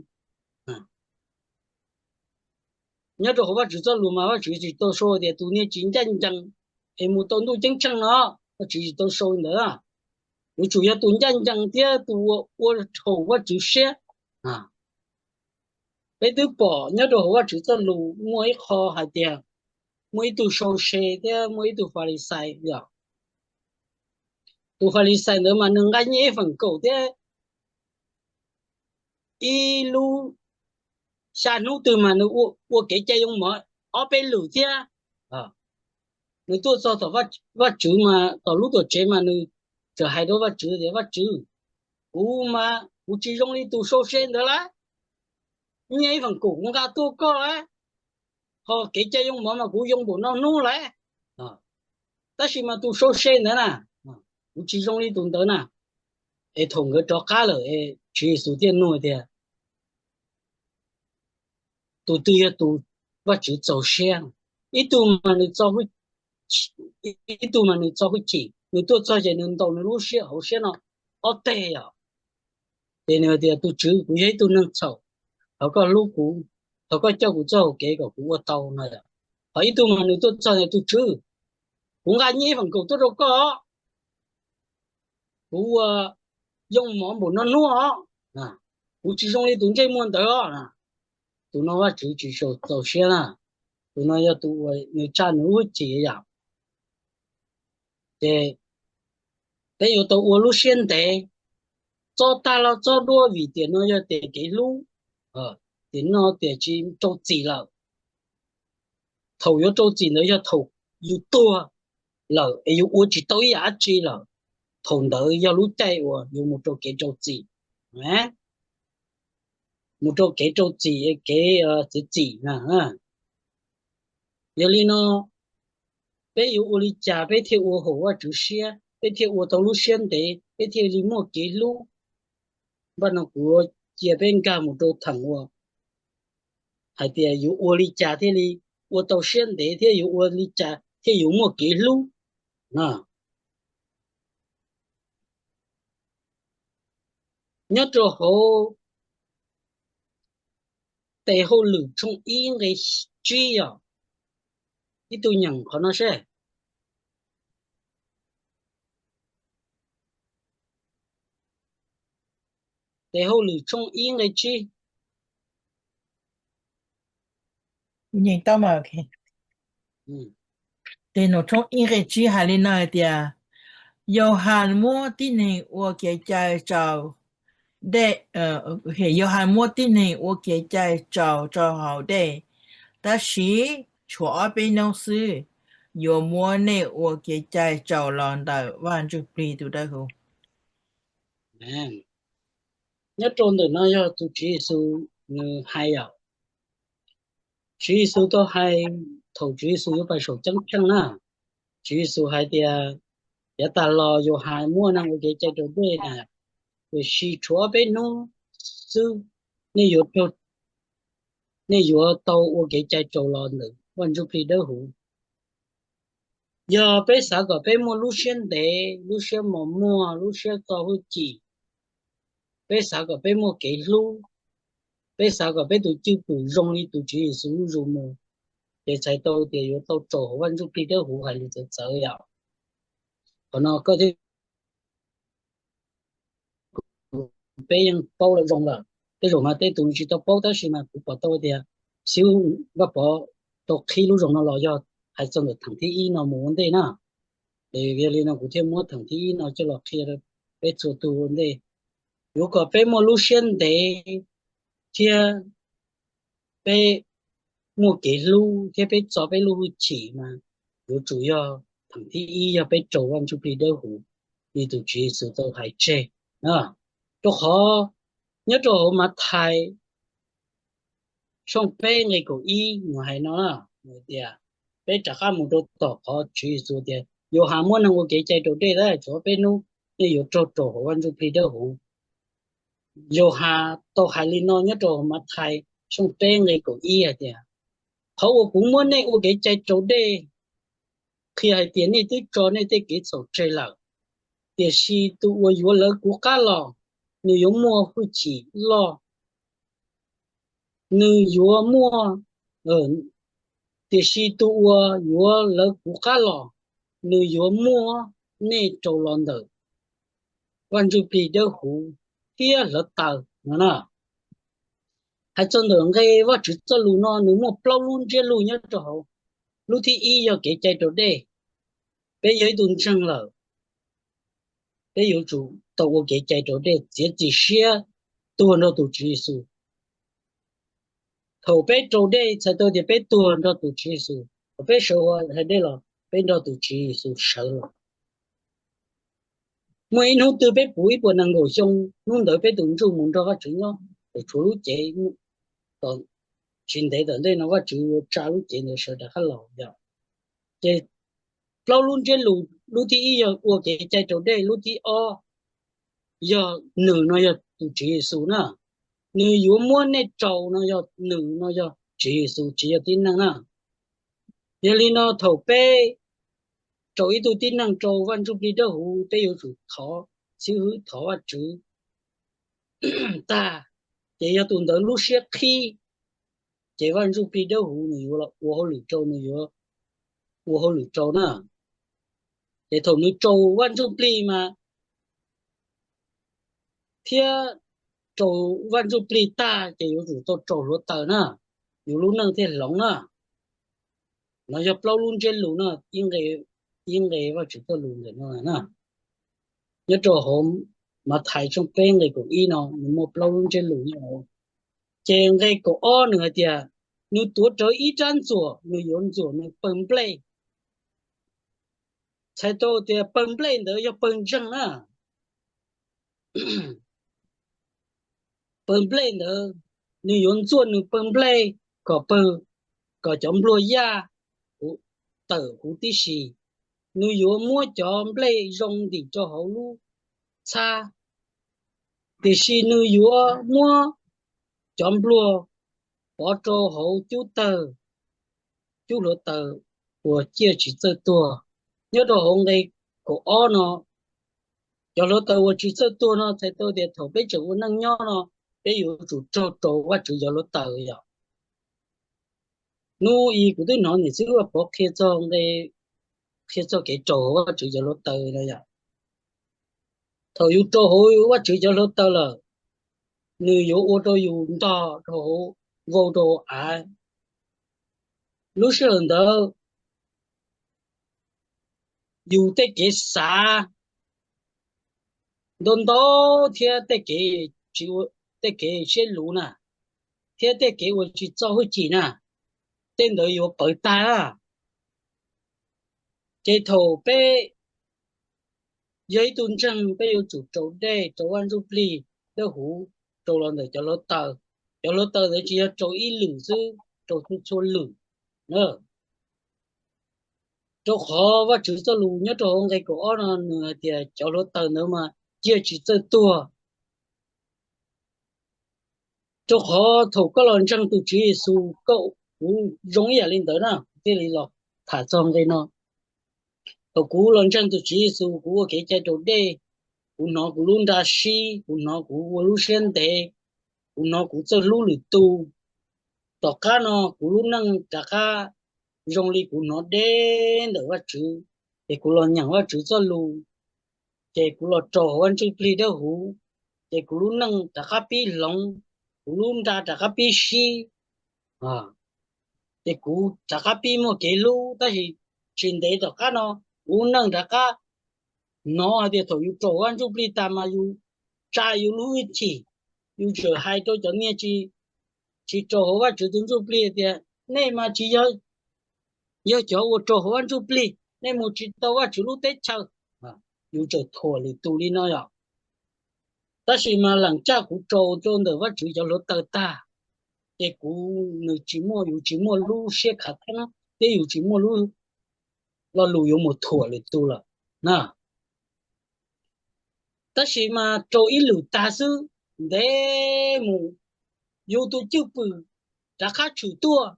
Nyob rau hauv Vajtswv txoj lus mas Vajtswv tsis tau sau tias tus niag tsis ncaj ncees es mus tau ntuj ceeb tsheej no, Vajtswv tsis tau sau li ntawd. Yuav tsum yog tus ncaj ncees thiab tus ua haum Vajtswv siab. Peb twb pom nyob rau hauv Vajtswv txoj lus muaj ib qho hais tias muaj ib tug sau se thiab muaj ib tug Falixais yom. Tus Falixais ntawd mas nws nqa nyiaj ib feem kaum thiab ib lub, xya hnub twg mas nws ua kev cai yoo mov ob peb lwm thiab. Nws tuaj txog tom Vajtswv mas tom lub tuam tsev mas nws txawm hais rau Vajtswv tias, Vajtswv, kuv mas kuv tsis zoo li tus sau se ntawd lawm. Nyiaj ib feem kaum kuv nqa tuaj koj lawm, ho kev cai yoo mov mas kuv yoo npaum no hnub lawm, tab sis mas tus sau se ntawd na, kuv tsis zoo li tus ntawd na. Es thaum nkawd rov qab lawm es Tswv Yexus thiaj nug tias, tus twg yog tus Vajtswv txaus siab? Ib tug mas nws, ib tug mas nws txo hwj chim, nws tuaj txog ces nws ntaus nws lub siab hauv siab no ob teg yom. Ces nws hais tias, Tus Tswv, kuv yog ib tug neeg txhaum, thov koj hlub kuv, thov koj coj kuv txoj hau kev kom kuv ua tau no yom. Ho ib tug mas nws tuaj txog tias, Tus Tswv, kuv nqa nyiaj ib feem kaum tuaj rau koj, kuv ua yoo mov npaum no hnub os, kuv tsis zoo li tus ntsej muag ntawd os. Tus no Vajtswv tsis txaus siab na. Tus no yog tus uas nws tsa nws lub hwj chim yom. Ces peb yuav tau ua lub siab ntev, txob tag los txob duab, vim tiam no yog tiam kev hlub, tiam no tiam tsis rau txim lawm. Thaum yuav rau txim ntawd yog thaum yus tuag lawm es yus ua tsis tau ib yam dab tsi lawm. Thaum ntawd yog lub caij uas yus mus rau kev rau txim, mus rau kev rau txim, kev txiav txim. Yog li no, peb yuav ua li cas peb thiaj ua haum Vajtswv siab, peb thiaj ua tau lub siab ntev, peb thiaj li muaj kev hlub? Npaj no kuv cia peb nkag mus rau theem uas hais tias yuav ua li cas thiaj li ua tau siab ntev thiab yuav ua li cas thiaj yuav muaj kev hlub. Nyob rau hauv Tes Hauj Lwm tshooj ib nqe tsib yom. Ib tug nyeem qhov no seb. Tes hauj lwm tshooj ib nqe tsib. Tes num tshooj ib nqe tsib hais li no hais tias, Yauhas muab tib neeg ua kev cai tsaus dej, Yauhas muab tib neeg ua kev cai tsaus rau hauv dej, tab sis tshuav ob peb hnub xwb yuav muab nej ua kev cai tsaus los ntawm Vaj Ntsuj Plig tus dawb huv. Nyob rau ntawm no yog tus Tswv Yexus nws hais yom. Tswv Yexus tau hais thaum Tswv Yexus yuav pais saum ceeb tsheej na, Tswv Yexus hais tias, yav tas los Yauhas muab neeg ua kev cai raus dej na, tiam sis tshuav ob peb hnub xwb nej yuav, nej yuav tau ua kev cai tsaus los ntawm Vaj Ntsuj Plig dawb huv. Yog peb xav kom peb muaj lub siab ntev, lub siab mos muag, lub siab txo hwj chim, peb xav kom peb muaj kev hlub, peb xav kom peb tus cwj pwm zoo li tus Tswv Yexus lub zoo mus, ces txhais tau tias yuav tau raus hauv Vaj Ntsuj Plig dawb huv hais lus txawv txawv yom. Qhov no koj thiab kuv peb yeej paub lawm zoo lawm. Tej zaum mas tej tus tsis tau paub tab sis mas kuv pom tau tias xib hwb Vaj Pov tau qhib lub zoo no los yog hais txog ntawm theem thib ib no mus ua ntej na. Es yog li no kuv thiaj muab theem thib ib no coj los qhia rau peb txhua tus ua ntej. Yuav kom peb muaj lub siab ntev thiab peb muaj kev hlub thiab peb txo peb lub hwj chim mas yuav tsum yog theem thib ib yog peb raug Vaj Ntsuj Plig dawb huv li tus Tswv Yexus tau hais tseg. Rau qhov nyob rau hauv Mathais tshooj peb nqe kaum ib nws hais no na, nws tias, peb rov qab mus rau tom qhov Tswv Yexus tias Yauhas muab neeg ua kev cai raus dej tab sis tshuav peb hnub nej yuav raug raus hauv Vaj Ntsuj Plig dawb huv. Yauhas tau hais li no nyob rau Mathais tshooj peb nqe kaum ib hais tias, qhov uas kuv muab nej ua kev cai raus dej qhia hais tias nej twb tso nej tej kev txhaum tseg lawm, tiam sis tus uas yuav lawv kuv qab los, nws yuav muaj hwj chim loj, nws yuav muaj, tiam sis tus uas yuav lawv kuv qab los, nws yuav muab nej raus los ntawm Vaj Ntsuj Plig dawb huv thiab hluav taws no na. Hais txog ntawm nqe Vajtswv txoj lus no nws muaj plaub lub ntsiab lus nyob rau hauv. Lub thib ib yog kev cai raus dej. Peb yog ib tug ntseeg lawm, peb yuav tsum tau ua kev cai raus dej txiav txim siab tuag nrog tus Tswv Yexus. Thaum peb raus dej txhais tau tias peb tuag nrog tus Tswv Yexus, thaum peb sawv hauv dej los peb nrog tus Tswv Yexus sawv los. Muaj ib hnub twg peb puv ib puas nees nkaum xyoo, hnub ntawd peb tus ntsuj mus nrog Vajtswv nyob, tseem tshuav lub cev, tsis ntev tom ntej no Vajtswv yuav tsa lub cev ntawd sawv rov qab los yom. Ces plaub lub ntsiab lus, lub thib ib yog ua kev cai raus dej, lub thib ob yog nws no yog tus Tswv Yexus na. Nws yuav muab nej raus no yog nws no yog Tswv Yexus tsis yog tib neeg na. Yog li no thaum peb raus ib tug tib neeg rau Vaj Ntsuj Plig dawb huv peb yuav tsum thov xib hwb thov Vajtswv tag, ces yog tus ntawd lub siab qhib, ces Vaj Ntsuj Plig dawb huv nws yuav los ua hauj lwm rau, nws yuav ua hauj lwm rau na. Ces thaum nws raus Vaj Ntsuj Plig mas thiab raus Vaj Ntsuj Plig tag ces yuav tsum tau raus hluav taws na, yus lub neej thiaj hloov na. No yog plaub lub ntsiab lus no, ib nqe Vajtswv txoj lus ntawm no na. Nyob rau hauv Mathais tshooj peb nqe kaum ib no nws muaj plaub lub ntsiab lus nyob hauv. Ces nqe kaum ob nws hais tias, nws tuav rawv ib rab ntxuam, nws yuav ntxuam nws pawg nplej. Txhais tau tias pawg nplej ntawd yog pawg ntseeg na. Pawg nplej ntawd, nws yuav ntxuaj nws pawg nplej kom pawg, kom cov npluag yaj tawm huv tib si. Nws yuav muab cov nplej zoo ntim rau hauv lub txhab, tiam sis nws yuav muab cov npluag pov rau hauv cub tawg, cub hluav taws uas ciaj tsis txawj tuag. Nyob rau hauv nqe kaum ob no, cov hluav taws uas tsis txawj tuag no txhais tau tias thaum peb tseem ua neej nyob no, peb yuav tsum raug rau Vajtswv cov hluav taws yom. Hnub i kuv twb hnov niam txiv Vaj Pov qhia txog nqe, qhia txog kev raug hauv Vajtswv cov hluav taws no yom. Thaum yus raug hauv Vajtswv cov hluav taws lawm, nws yuav ua rau yus ntog rau hauv, vau rau hauv av. Lub sij hawm ntawd yus tej kev xav ntau ntau thiab tej kev, tej kev siab luv na, thiab tej kev uas tsis txo hwj chim na, tej ntawd yuav pawv tag. Ces thaum peb yog ib tug ntseeg, peb yuav tsum rau dej, rau Vaj Ntsujplig dawb huv, rau los ntawm cov hluav taws. Cov hluav taws ntawd tsis yog rau ib lwm xwb, rau txhua txhua lwm. Rau qhov Vajtswv txoj lus nyob rau hauv nqe kaum ob no nws hais tias cov hluav taws ntawd mas ciaj tsis txawj tuag. Rau qhov thaum koj los ntseeg tus Tswv Yexus, koj, kuv zoo ib yam li ntawd na, kuv thiaj li los tham txog nqe no. Thaum kuv los ntseeg tus Tswv Yexus, kuv ua kev cai raus dej, kuv hnov kuv lub nra sib, kuv hnov kuv ua lub siab ntev, kuv hnov kuv txawj hlub lwm tus. Tom qab no kuv lub neej rov qab zoo li kuv hnov deb ntawm Vajtswv, ces kuv los nyeem Vajtswv txoj lus, ces kuv los raug hauv Vaj Ntsuj Plig dawb huv, ces kuv lub neej rov qab pib hloov, kuv lub nra rov qab pib sib. Ces kuv rov qab pib muaj kev hlub, tab sis tsis ntev tom qab no kuv lub neej rov qab hnov hais tias thaum yus raug Vaj Ntsuj Plig tas mas yus tsa yus lub hwj chim, yus txawm hais rau cov niag tsis raug hauv Vajtswv tus Ntsuj Plig tias nej mas tsis yog cov uas raug hauv Vaj Ntsuj Plig, nej mus tsis tau Vajtswv lub teb chaws. Yus txawm thuam lwm tus li no yom. Tab sis mas leem caj kuv raus rau ntawm Vajtswv cov hluav taws tag, ces kuv, nws tsis muaj, yus tsis muaj lub siab khav theeb thiab yus tsis muaj lub lo lus yuav mus thuam lwm tus lawm na. Tab sis mas rau ib lwm tag xwb, ntev mus, yus tus cwj pwm rov qab tshwm tuaj,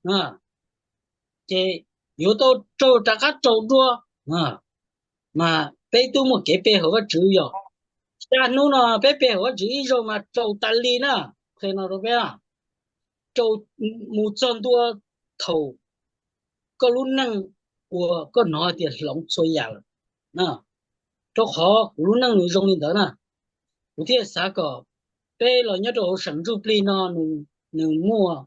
ces yuav tau raug rov qab raug dua. Mas peb twb muaj kev pe hawm Vajtswv yom. Xya hnub no peb pe hawm Vajtswv ib zaug mas raug tas li na. Qhia no rau peb, raug mus txog ntua thaum koj lub neej uas koj hnov tias hloov txhua yam lawm. Rau qhov kuv lub neej nws zoo li ntawd na, kuv thiaj xav kom peb los nyob rau hauv seem ntsuj plig no, nws muaj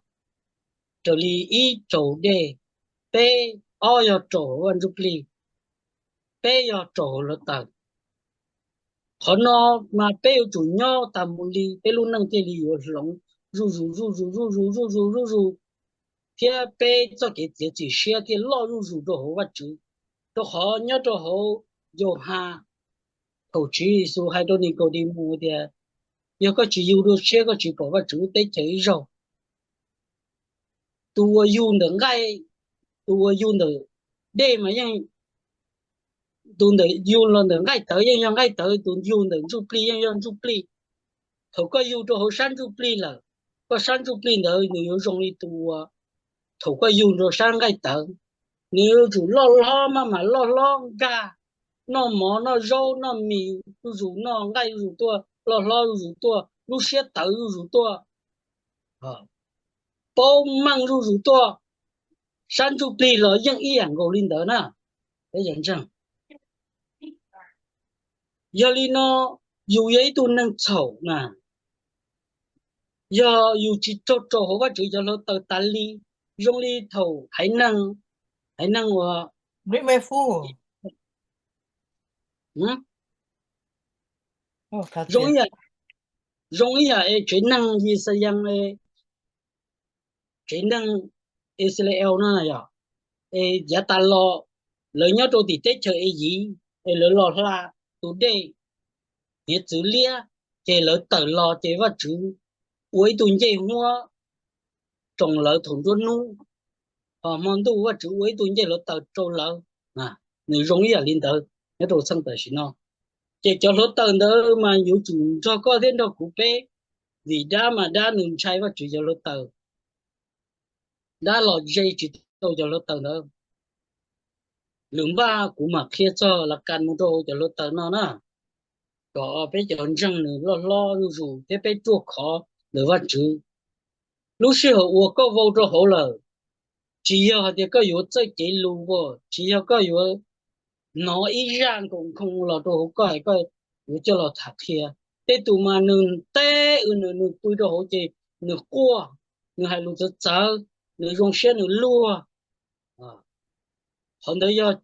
raws li ib raug dej, peb, ob yog raug hauv vaj ntsuj plig, peb yog raug hauv hluav taws. Qhov no mas peb yuav tsum nyob tas mus li peb lub neej thiaj li yuav hloov zuj zus zuj zus zuj zus zuj zus zuj zus, thiab peb txoj kev txiav txim siab thiaj loj zuj zus rau hauv Vajtswv. Rau qhov nyob rau hauv Yauhas, thaum Tswv Yexus hais rau Nikaudimauj tias, yog koj tsis yug dua siab koj tsis pom Vajtswv lub teb chaws ib zaug. Tus uas yug ntawm nqaij, tus uas yug ntawm dej mas yeej, tus ntawm yug los ntawm nqaij tawv yeej yog nqaij tawv, tus yug ntawm ntsuj plig yeej yog ntsuj plig. Thaum koj yug rau hauv sab ntsuj plig lawm, koj sab ntsuj plig ntawd nws yuav zoo li tus uas thaum koj yug rau sab nqaij tawv. Nws yuav tsum loj hlob, maj mam loj hlob nkag, noj mov noj zaub noj mis zuj zus, noj nqaij zuj zus tuaj, loj hlob zuj zus tuaj, lub siab tawv zuj zus tuaj, paub meej zuj zus tuaj. Sab ntsuj plig los yeej ib yam nkaus li ntawd na. Yog li no, yus yog ib tug neeg txhaum na, yog yus tsis raug rau hauv Vajtswv cov hluav taws tas li, zoo li thaum haiv neeg, haiv neeg uas zoo ib yam, zoo ib yam es tsev neeg Yixalayees, tsev neeg Ixayees no yog, es yav tas los lawv nyob rau tim teb chaws Eyiv es lawv los hla tus dej hiav txwv liab, ces lawv tawm los ces Vajtswv ua ib tug ncej huab roos lawv thaum nruab hnub, ho hmo ntuj Vajtswv ua ib tug ncej hluav taws rau lawv. Nws zoo ib yam li ntawd nyob rau txheej tam sim no. Ces cov hluav taws ntawd mas yuav tsum nrog koj thiab nrog kuv peb, vim dab mas dab nws ntshai Vajtswv cov hluav taws, dab los ze tsis tau cov hluav taws ntawd. Lwm npaj kuv mam qhia txog las kas mus rau hauv cov hluav taws no na, kom peb cov ntseeg nws loj hlob zuj zus thiab peb ruaj khov ntawm Vajtswv. Lub sij hawm uas koj vau rau hauv lawm, tsis yog hais tias koj yuav txawj cev lus, tsis yog koj yuav hnov ib zaj nkaus nkoo los rau hauv koj es koj yuav coj los tham qhia, Tej tus mas nws teb nws, nws pw rau hauv ces nws quaj, nws hais lus txawv txawv, nws zoo siab nws luag. Qhov ntawd yog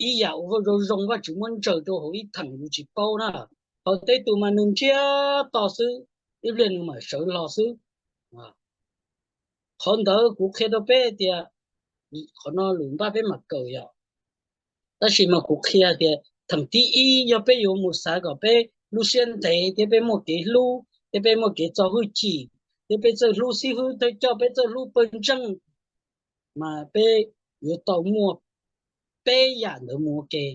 ib yam uas zoo zoo Vajtswv muab ntsaws rau hauv ib theem yus tsis paub na. Ho tej tus mas nws ntsiag to xwb, ib pliag nws mam sawv hlo xwb. Qhov ntawd kuv qhia rau peb tias, qhov no lwm npaj peb mam kawm yom. Tab sis mas kuv qhia tias theem thib ib yog peb yuav mus xav kom peb lub siab ntev thiab peb muaj kev hlub thiab peb muaj kev txo hwj chim thiab peb txawj hlub xib hwb thawj coj, peb txawj hlub pawg ntseeg, mas peb yuav tau muaj peb yam ntawd mus ua ke,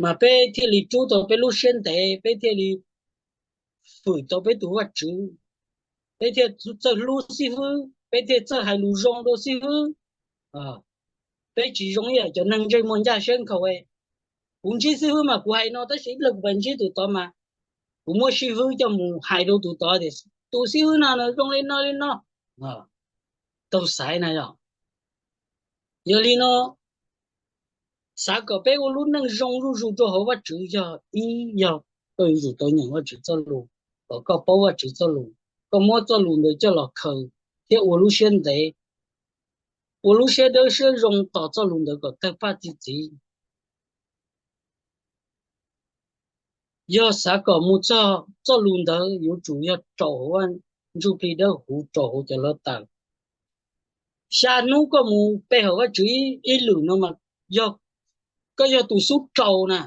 mas peb thiaj li rub tau peb lub siab ntev, peb thiaj li fwm tau peb tus Vajtswv, peb thiaj txawj hlub xib hwb, peb thiaj txawj hais lus zoo rau xib hwb. Peb tsis zoo ib yam cov neeg ntsej muag ncaj siab nkhaus. Kuv ntsib xib hwb mas kuv hais no, tab sis ib pliag kuv pais ntsib tus tod mas kuv muab xib hwb coj mus hais rau tus tod tias tus xib hwb no zoo li no li no. Tau xaiv na yom. Yog li no, xav kom peb ua lub neej zoo zuj zus rau hauv Vajtswv yog ib yog koj yuav tsum tau nyeem Vajtswv txoj lus, kom koj paub Vajtswv txoj lus, koj muab txoj lus ntawd coj los khaws thiab ua lub siab ntev, ua lub siab dawb siab zoo tos txoj lus ntawd kom tawg paj txi txiv. Yog xav kom mus txog txoj lus ntawd yuav tsum yog rau hauv Vaj Ntsuj Plig Dawb Huv, rau hauv cov hluav taws. Xya hnub koj mus pe hawm Vajtswv ib lwm no mas yog koj yog tus xub rau na,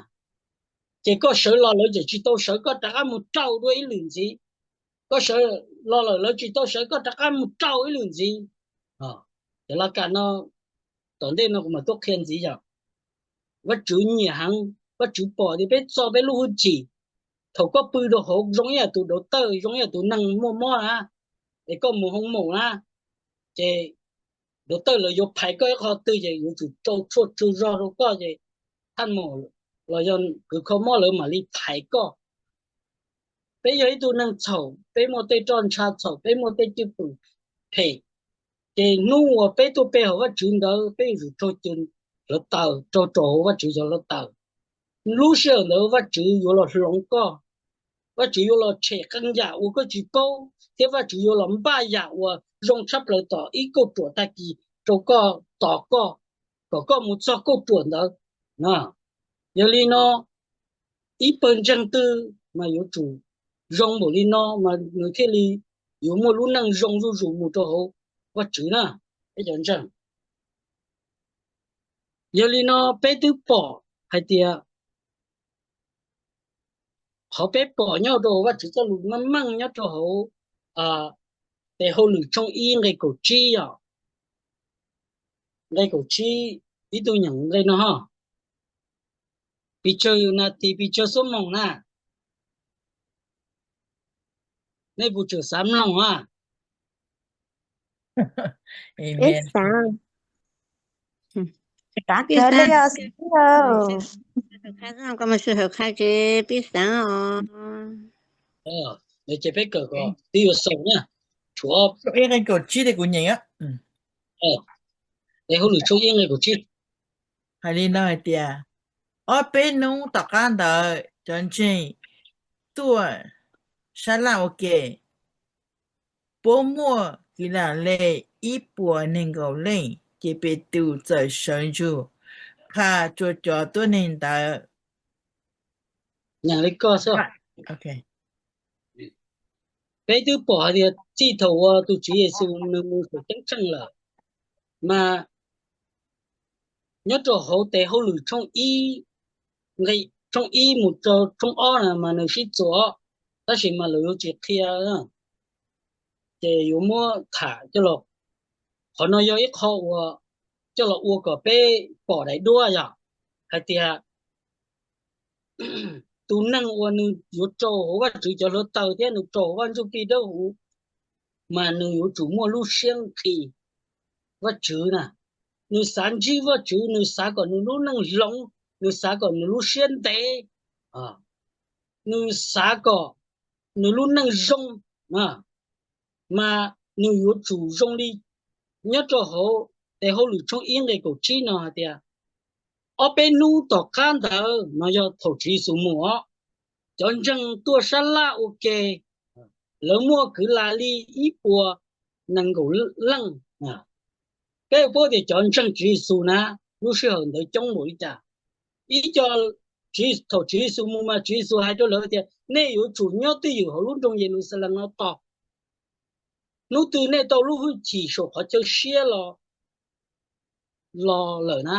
ces koj sawv los lawv tseem tsis tau sawv, koj rov qab mus rau dua ib lwm ntxiv. Koj sawv los lawm lawv tsis tau sawv, koj rov qab mus rau ib lwm ntxiv. Cov laj kam no tom ntej no kuv mam tuaj qhia ntxiv yom. Vajtswv nyiam heev, Vajtswv pom tias peb txo peb lub hwj chim. Thaum koj pw rau hauv zoo ib yam tus dau tawj, zoo ib yam tus neeg muaj mob na, es koj mus hoo maum na, ces dau tawj lawv yuav phais koj ib qho twg ces yuav tsum rau tshuaj tsw zog rau koj ces thaj maum los yog kws kho mob lawv mam li phais koj. Peb yog ib tug neeg txhaum, peb muaj tej roj ntsha txhaum, peb muaj tej cwj pwm phem, ces hnub uas peb tuaj pe hawm Vajtswv ntawd peb yuav tsum raug cw hluav taws, raug rau hauv Vajtswv cov hluav taws. Lub sij hawm ntawd Vajtswv yuav los hloov koj, Vajtswv yuav los tshem qee yam uas koj tsis paub, thiab Vajtswv yuav los npaj yam uas zoo tshaj plaws tom ib kauj ruam tag kis rau koj, tos koj, kom koj mus txog kauj ruam ntawd. Yog li no, ib pawg ntseeg twg mas yuav tsum zoo npaum li no mas nws thiaj li yuav muaj lub neej zoo zuj zus mus rau hauv Vajtswv na, peb cov ntseeg. Yog li no peb twb pom hais tias qhov peb pom nyob rau hauv Vajtswv txoj lus meej meej nyob rau hauv Tes Hauj Lwm tshooj ib nqe kaum tsib yom. Nqe kaum tsib, ib tug nyeem nqe no ho. Pes tsawg nas this, pes tsawg xuab moos na? Nej puas tseem xav mloog a? Peb xav. Xav kawg li os. Peb xav os. Ces peb kawm kom twb yuav xaus na. Tshuav ib nqe kaum tsib li kuv nyeem. Tes Hauj Lwm tshooj ib nqe kaum tsib hais li no hais tias, ob peb hnub tom qab ntawd cov ntseeg tuaj sab laj ua ke, puab muaj Kilas Les ib puas nees nkaum leej, ces Petus txawm sawv ntsug qha rua cov tuab neeg ntawd. Peb twb pom hais tias txij thaum uas tus Tswv Yexus nws mus saum ceeb tsheej lawm, mas nyob rau hauv Tes Hauj Lwm tshooj ib, tshooj ib mus rau tshooj ob na mas nws sib txuas, tab sis mas lawv yuav tsis qhia, ces yuav muab tham coj los, qhov no yog ib qho uas coj los ua kom peb pom daim duab yom, hais tias tus neeg uas nws yuav rau hauv Vajtswv cov hluav taws thiab nws rau hauv Vaj Ntsuj Plig Dawb Huv, mas nws yuav tsum muaj lub siab nqhis Vajtswv na. Nws xav ntsib Vajtswv, nws xav kom nws lub neej hloov, nws xav kom nws lub siab ntev, nws xav kom nws lub neej zoo, mas nws yuav tsum zoo li nyob rau hauv Tes Hauj Lwm tshooj ib nqe kaum tsib no hais tias, ob peb hnub tom qab ntawd no yog thaum Tswv Yexus mus os, cov ntseeg tuaj sab laj ua ke, lawv muaj kwv lam li ib puas nees nkaum leej. Peb paub tias cov ntseeg Tswv Yexus na, lub sij hawm ntawd coob npaum li cas. Ib co, thaum Tswv Yexus mus mas Tswv Yexus hais rau lawv tias nej yuav tsum nyob twj ywm hauv lub nroog Yeluxalees no tos. Hnub twg nej tau lub hwj chim saum qhov chaw siab los los lawm na,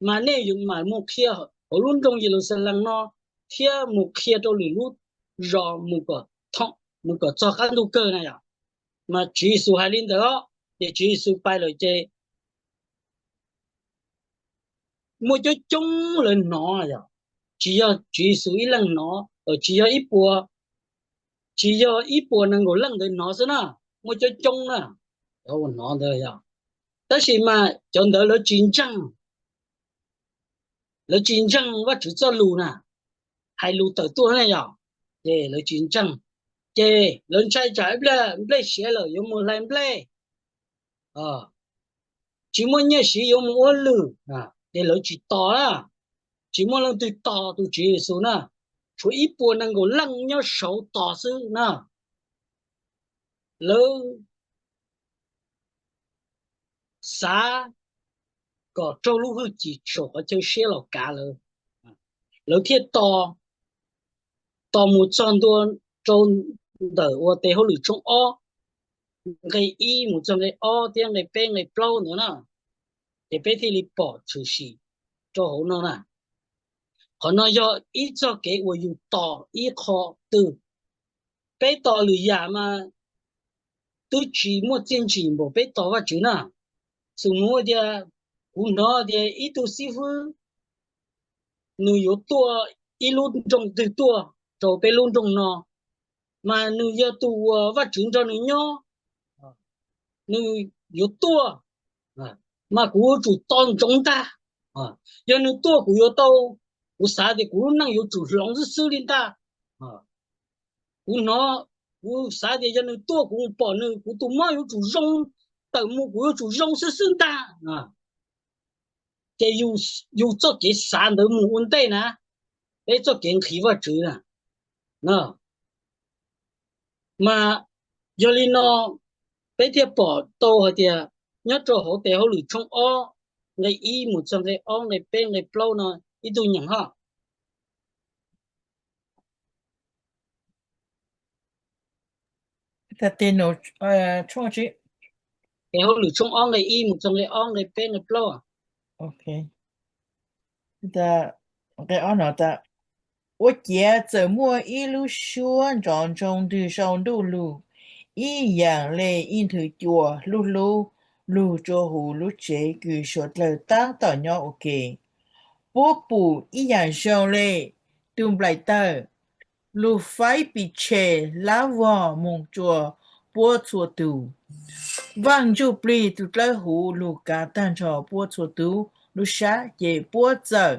mas nej yuav mam mus qhia hauv lub nroog Yeluxalees no, thiab mus qhia rau lwm lub zos mus kom txog qab ntuj kawg na yom. Mas Tswv Yexus hais li ntawd os, ces Tswv Yexus pais lawm ces muaj coob coob lawv hnov yom. Tsis yog Tswv Yexus ib leeg hnov, tsis yog ib puas, tsis yog ib puas nees nkaum leej ntawd hnov xwb na, muaj coob coob na, cov uas hnov ntawd yog. Tab sis mas cov ntawd lawv tsis ntseeg, lawv tsis ntseeg Vajtswv txoj lus na, hais lus tawm tuaj ne yom, ces lawv tsis ntseeg. Ces lawv ntshai tsam ib pliag nplej siav lawm yuav mus hlais nplej, tsis muaj nyiaj siv yuav mus ua lwm, ces lawv tsis tos na, tsis muaj leej twg tos tus Tswv Yexus na, tshuav ib puas nees nkaum leej nyob saud tos xwb na. Lawv xav kom raug lub hwj chim saum qhov chaw siab los kav lawv, lawv thiaj tos, tos mus txog ntua rau ntawm uas tes hauj lwm tshooj ob nqe ib mus txog nqe ob thiab nqe peb nqe plaub ntawd na, ces peb thiaj li pom tshwm sim rau hauv no na. Qhov no yog ib txoj kev uas yus tos ib qho twg. Peb tos lwm yam mas twb tsis muaj txiaj ntsim npaum peb tos Vajtswv na. Xws mus tias, kuv hnov tias ib tug xib fwb nws yuav tuaj ib lub nroog twg tuaj rau peb lub nroog no, mas nws yog tus uas Vajtswv nrog nws nyob, nws yuav tuaj, mas kuv yuav tsum tos ntsoov ntag. Yog nws tuaj kuv yuav tau, kuv xav tias kuv lub neej yuav tsum hloov xwb xwb li ntag. Kuv hnov, kuv xav tias yog nws tuaj kuv mus pom nws kuv tus mob yuav tsum zoo, tawm mus kuv yuav tsum zoo xwb xwb ntag. Ces yus txoj kev xav ntawd mus ua ntej na, peb txoj kev nqhis Vajtswv na. Mas yog li no peb thiaj pom tau hais tias nyob rau hauv tes hauj lwm tshooj ob nqe ib mus txog nqe ob nqe peb nqe plaub no, ib tug nyeem hos. Tes hauj lwm tshooj ob nqe ib mus txog nqe ob nqe peb nqe plaub. Ua ciav txawm muaj ib lub suab nrov ntsoo ntws saum ntuj lug, ib yam li ib nthwv cua hlub hlub lug rua huv lub tsev kws suav dlawg tab tom nyob ua ke. Puab pum ib yam zoo li tug nplaim tawg lug faib pes tsawg lab vog moog rua puab txhua tug. Vaaj Ntsuj Plig tug dlawb huv lug kav taag nrho puab txhua tug lub sab, ces puab txawm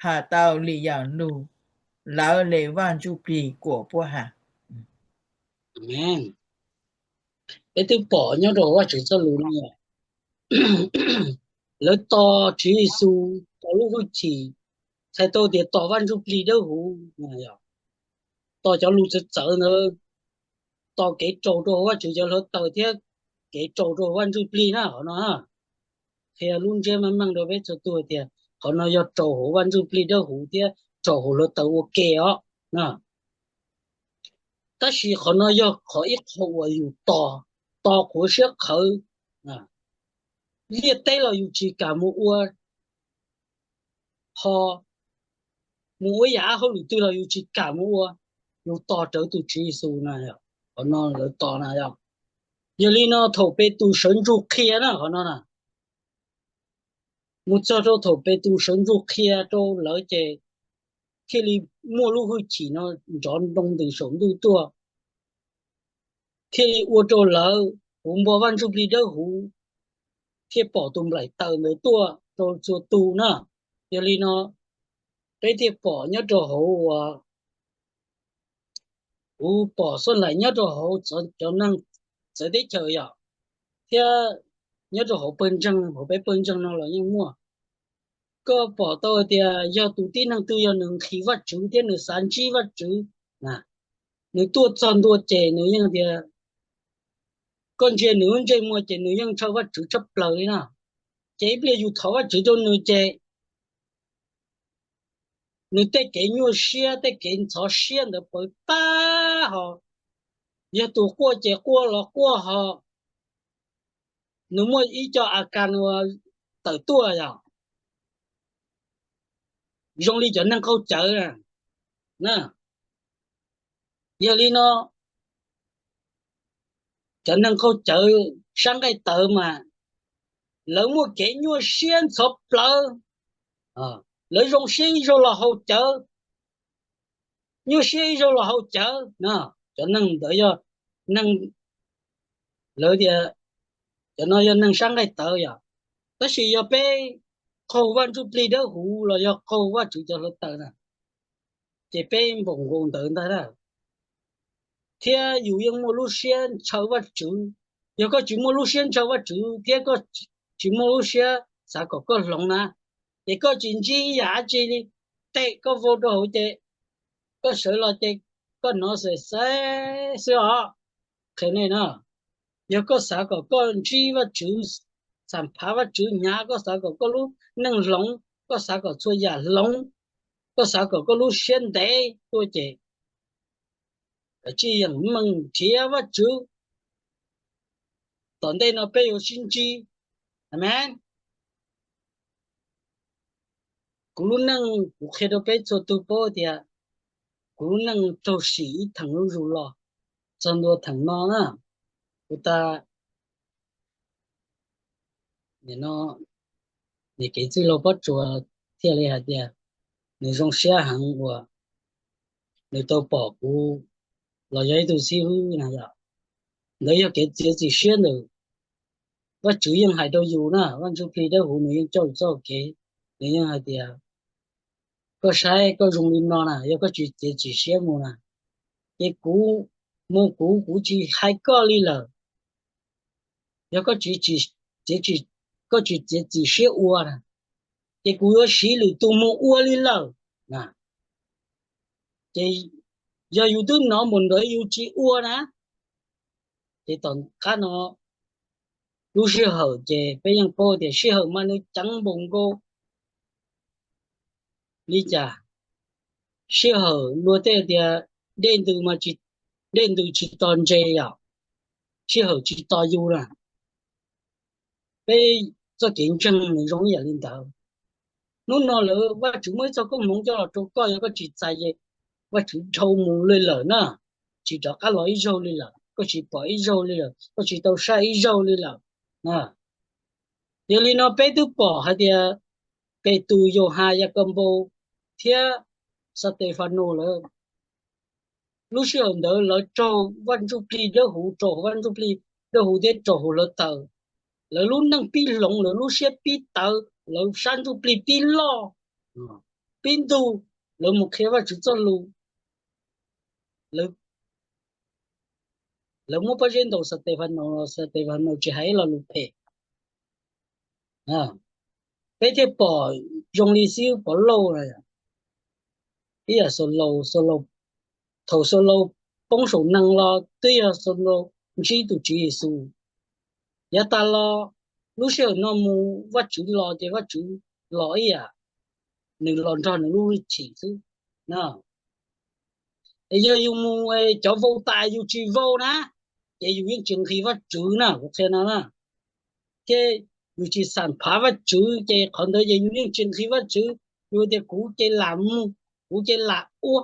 has tau le yaam lug lawv le Vaaj Ntsuj Plig kuas puab has. Peb twb pom nyob rau Vajtswv txoj lus no, lawv tos Tswv Yexus, tos lub hwj chim, txhais tau tias tos Vaaj Ntsuj Plig dawb huv, tos cov lus txawv txawv ntawd, tos kev raus rau hauv Vajtswv cov hluav taws thiab kev raus rau hauv Vaaj Ntsuj Plig na. Qhov no qhia lub ntsiab meej meej rau peb txhua tug tias qhov no yog raus hauv Vaaj Ntsuj Plig dawb huv thiab raus hauv hluav taws ua ke os. Tab sis qhov no yog qhov ib qho uas yus tos, tos qhuav siab qhawv, liaj teb los yus tsis kam mus ua, ho mus ua yam ab hauj lwm twg los yus tsis kam mus ua, yus tos rawv tus Tswv Yexus na. Qhov no lawv tos na yog. Yog li no thaum Petus sawv ntsug qhia na qhov no na, mus txog rau thaum Petus sawv ntsug qhia rau lawv ces thiaj li muaj lub hwj chim no nrov nroo ntws saum ntuj tuaj, thiaj li ua rau lawv puv npog Vaaj Ntsuj Plig dawb huv, thiaj pom tus nplaim taws ntawd tuaj rau txhua tug na. Yog li no peb thiaj pom nyob rau hauv uas kuv pom xuaj laim nyob rau hauv cov neeg txawv teb chaws yom, thiab nyob rau hauv pawg ntseeg, hauv peb pawg ntseeg no los yeej muaj. koj pom tau tias yog tus tib neeg twg yog nws nqhis Vajtswv thiab nws xav ntsib Vajtswv, nws tuaj txog ntua ces nws yeej tias, koj ntsia nws lub ntsej muag ces nws yeej ntshaw Vajtswv tshaj plaws li na. Ces ib pliag yus thov Vajtswv rau nws ces nws tej kev nyuaj siab tej kev ntxhov siab ntawd pawv tag ho. Yog tus quaj ces quaj los quaj ho, nws muaj ib co a kas uas tawm tuaj yom, zoo li cov neeg qaug cawv na. Yog li no, cov neeg qaug cawv sab nqaij tawv mas lawv muaj kev nyuaj siab ntxhov plawv, lawv zoo siab ib zaug los haus cawv, nyuaj siab ib zaug los haus cawv na. Cov neeg ntawd yog neeg, lawv tias cov no yog neeg sab nqaij tawv yom. Tab sis yog peb qaug Vaj Ntsujplig Dawbhuv los yog qaug Vajtswv cov hluav taws na, ces peb npaum nkaus ntawd ntag na. Thiab yus yeej muaj lub siab ntshaw Vajtswv. Yog koj tsis muaj lub siab ntshaw Vajtswv thiab koj tsis muaj lub siab xav kom koj hloov na, ces koj tsis ntsib ib yam dab tsi li. Tem koj vau rau hauv ces koj sawv los ces koj hnov xav xav xwb os. Qhia nej no, yog koj xav kom koj ntsib Vajtswv, xam phav Vajtswv hnyav, koj xav kom koj lub neej hloov, koj xav kom txhua yam hloov, koj xav kom koj lub siab ntev tuaj ces kav tsij yeem meem nrhiav Vajtswv. Tom ntej no peb yuav sib ntsib. Amees. Kuv lub neej kuv qhia rau peb txhua tus paub tias kuv lub neej raug sim ib theem zuj zus los txog ntua theem no na. Kuv tas, niam kev txwj laug Pob Tsuas thiaj li hais tias nws zoo siab heev uas nws tau pom kuv los yog ib tug xib hwb na yom. Ntawd yog kev txiav txim siab ntawm Vajtswv yeej hais rau yus na, Vaj Ntsujplig Dawbhuv nws yeej coj yus txoj kev, nws yeej hais tias koj saib koj zoo li no na, yog koj tsis txiav txim siab mus na, ces kuv, mus kuv, kuv tsis hais koj li lawm. Yog koj tsis, koj tsis txiav txim siab ua na, ces kuv yuav siv lwm tus mus ua li lawm. Ces yog yus twb hnov npaum ntawd yus tsis ua na, ces tom qab no lub sij hawm ces peb yeej paub tias sij hawm mas nws ceev npaum nkaus li cas. Sij hawm luag tej tias dej ntws mas, dej ntws tsis tos ntses yom, sij hawm tsis tos yus na. Peb txoj kev ntseeg nws zoo ib yam li ntawd. Hnub no lawm Vajtswv muaj ib txoj koob hmoov coj los rau koj, yog koj tsis txais ces Vajtswv dhau mus li lawm na, tsis rov qab los ib zaug li lawm, koj tsis pom ib zaug li lawm, koj tsis tau saib ib zaug li lawm. Yog li no peb twb pom hais tias Petus, Yauhas, Yakaunpaus thiab Xatefannus lawm, lub sij hawm ntawd lawv raug Vaj Ntsujplig Dawb Huv, raug Vaj Ntsujplig Dawb Huv thiab raug hluav taws. Lawv lub neej pib hloov, lawv lub siab pib tawv, lawv sab ntsuj plig pib loj, pib ntug, lawv mus qhia Vajtswv txoj lus. Lawv muab pob zeb ntaus Xatefannus, Xatefannus tsis hais ib lo lus phem. Peb thiaj pom zoo li xib hwb Pov Lauj, ib yam Xaulaus, thaum Xaulaus poob saum nees los twb yog Xaulaus ntsib tus Tswv Yexus. Yav tas los, lub sij hawm no mus Vajtswv los ces Vajtswv los ib yam, nws los nrog nws lub hwj chim xwb. Es yog yus mus cov vau tas yus tsis vau na, ces yus yeej tsis nqhis Vajtswv na, kuv qhia no na. Ces yus tsis xam phav Vajtswv ces qhov ntawd ces yus yeej tsis nqhis Vajtswv. Yus tias kuv ces lam mus, kuv ces lam ua,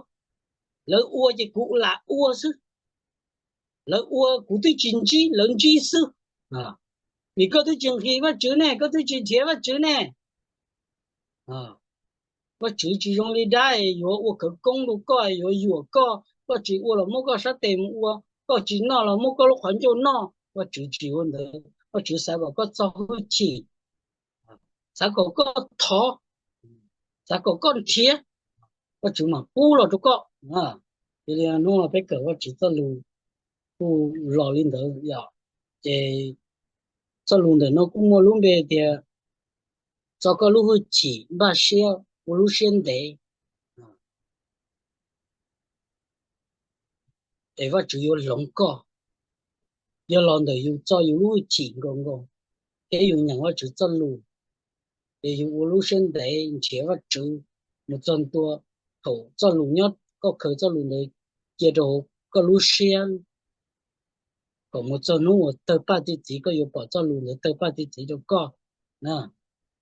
lawv ua ces kuv lam ua xwb. Lawv ua kuv twb tsis ntsib, lawv ntsib xwb. Vim koj twb tsis nqhis Vajtswv ne, koj twb tsis nrhiav Vajtswv ne. Vajtswv tsis zoo li dab yuav ua khawv koob rau koj, yuav yuam koj, koj tsis ua los muab koj sab tes mus ua, koj tsis noj los muab koj lub qhov ncauj noj. Vajtswv tsis ua ntawd, Vajtswv xav kom koj txo hwj chim, xav kom koj thov, xav kom koj nrhiav, Vajtswv mam pub los rau koj. Yog li hnub no peb kawm Vajtswv txoj lus kuj los li ntawd yom. Ces txoj lus ntawm no kuj muaj lub npe tias txo koj lub hwj chim npaj siab ua lub siab ntev, es Vajtswv yuav hloov koj. Yog los ntawm yus txo yus lub hwj chim nkaus nkaus thiab yus nyeem Vajtswv txoj lus, ces yus ua lub siab ntev nrhiav Vajtswv mus txog ntua, thaum txoj lus nyob koj khaws txoj lus ntawd cia rau hauv koj lub siab, kom mus txog hnub uas tawg paj txi txiv koj yuav pom txoj lus ntawd tawg paj txi txiv rau koj na.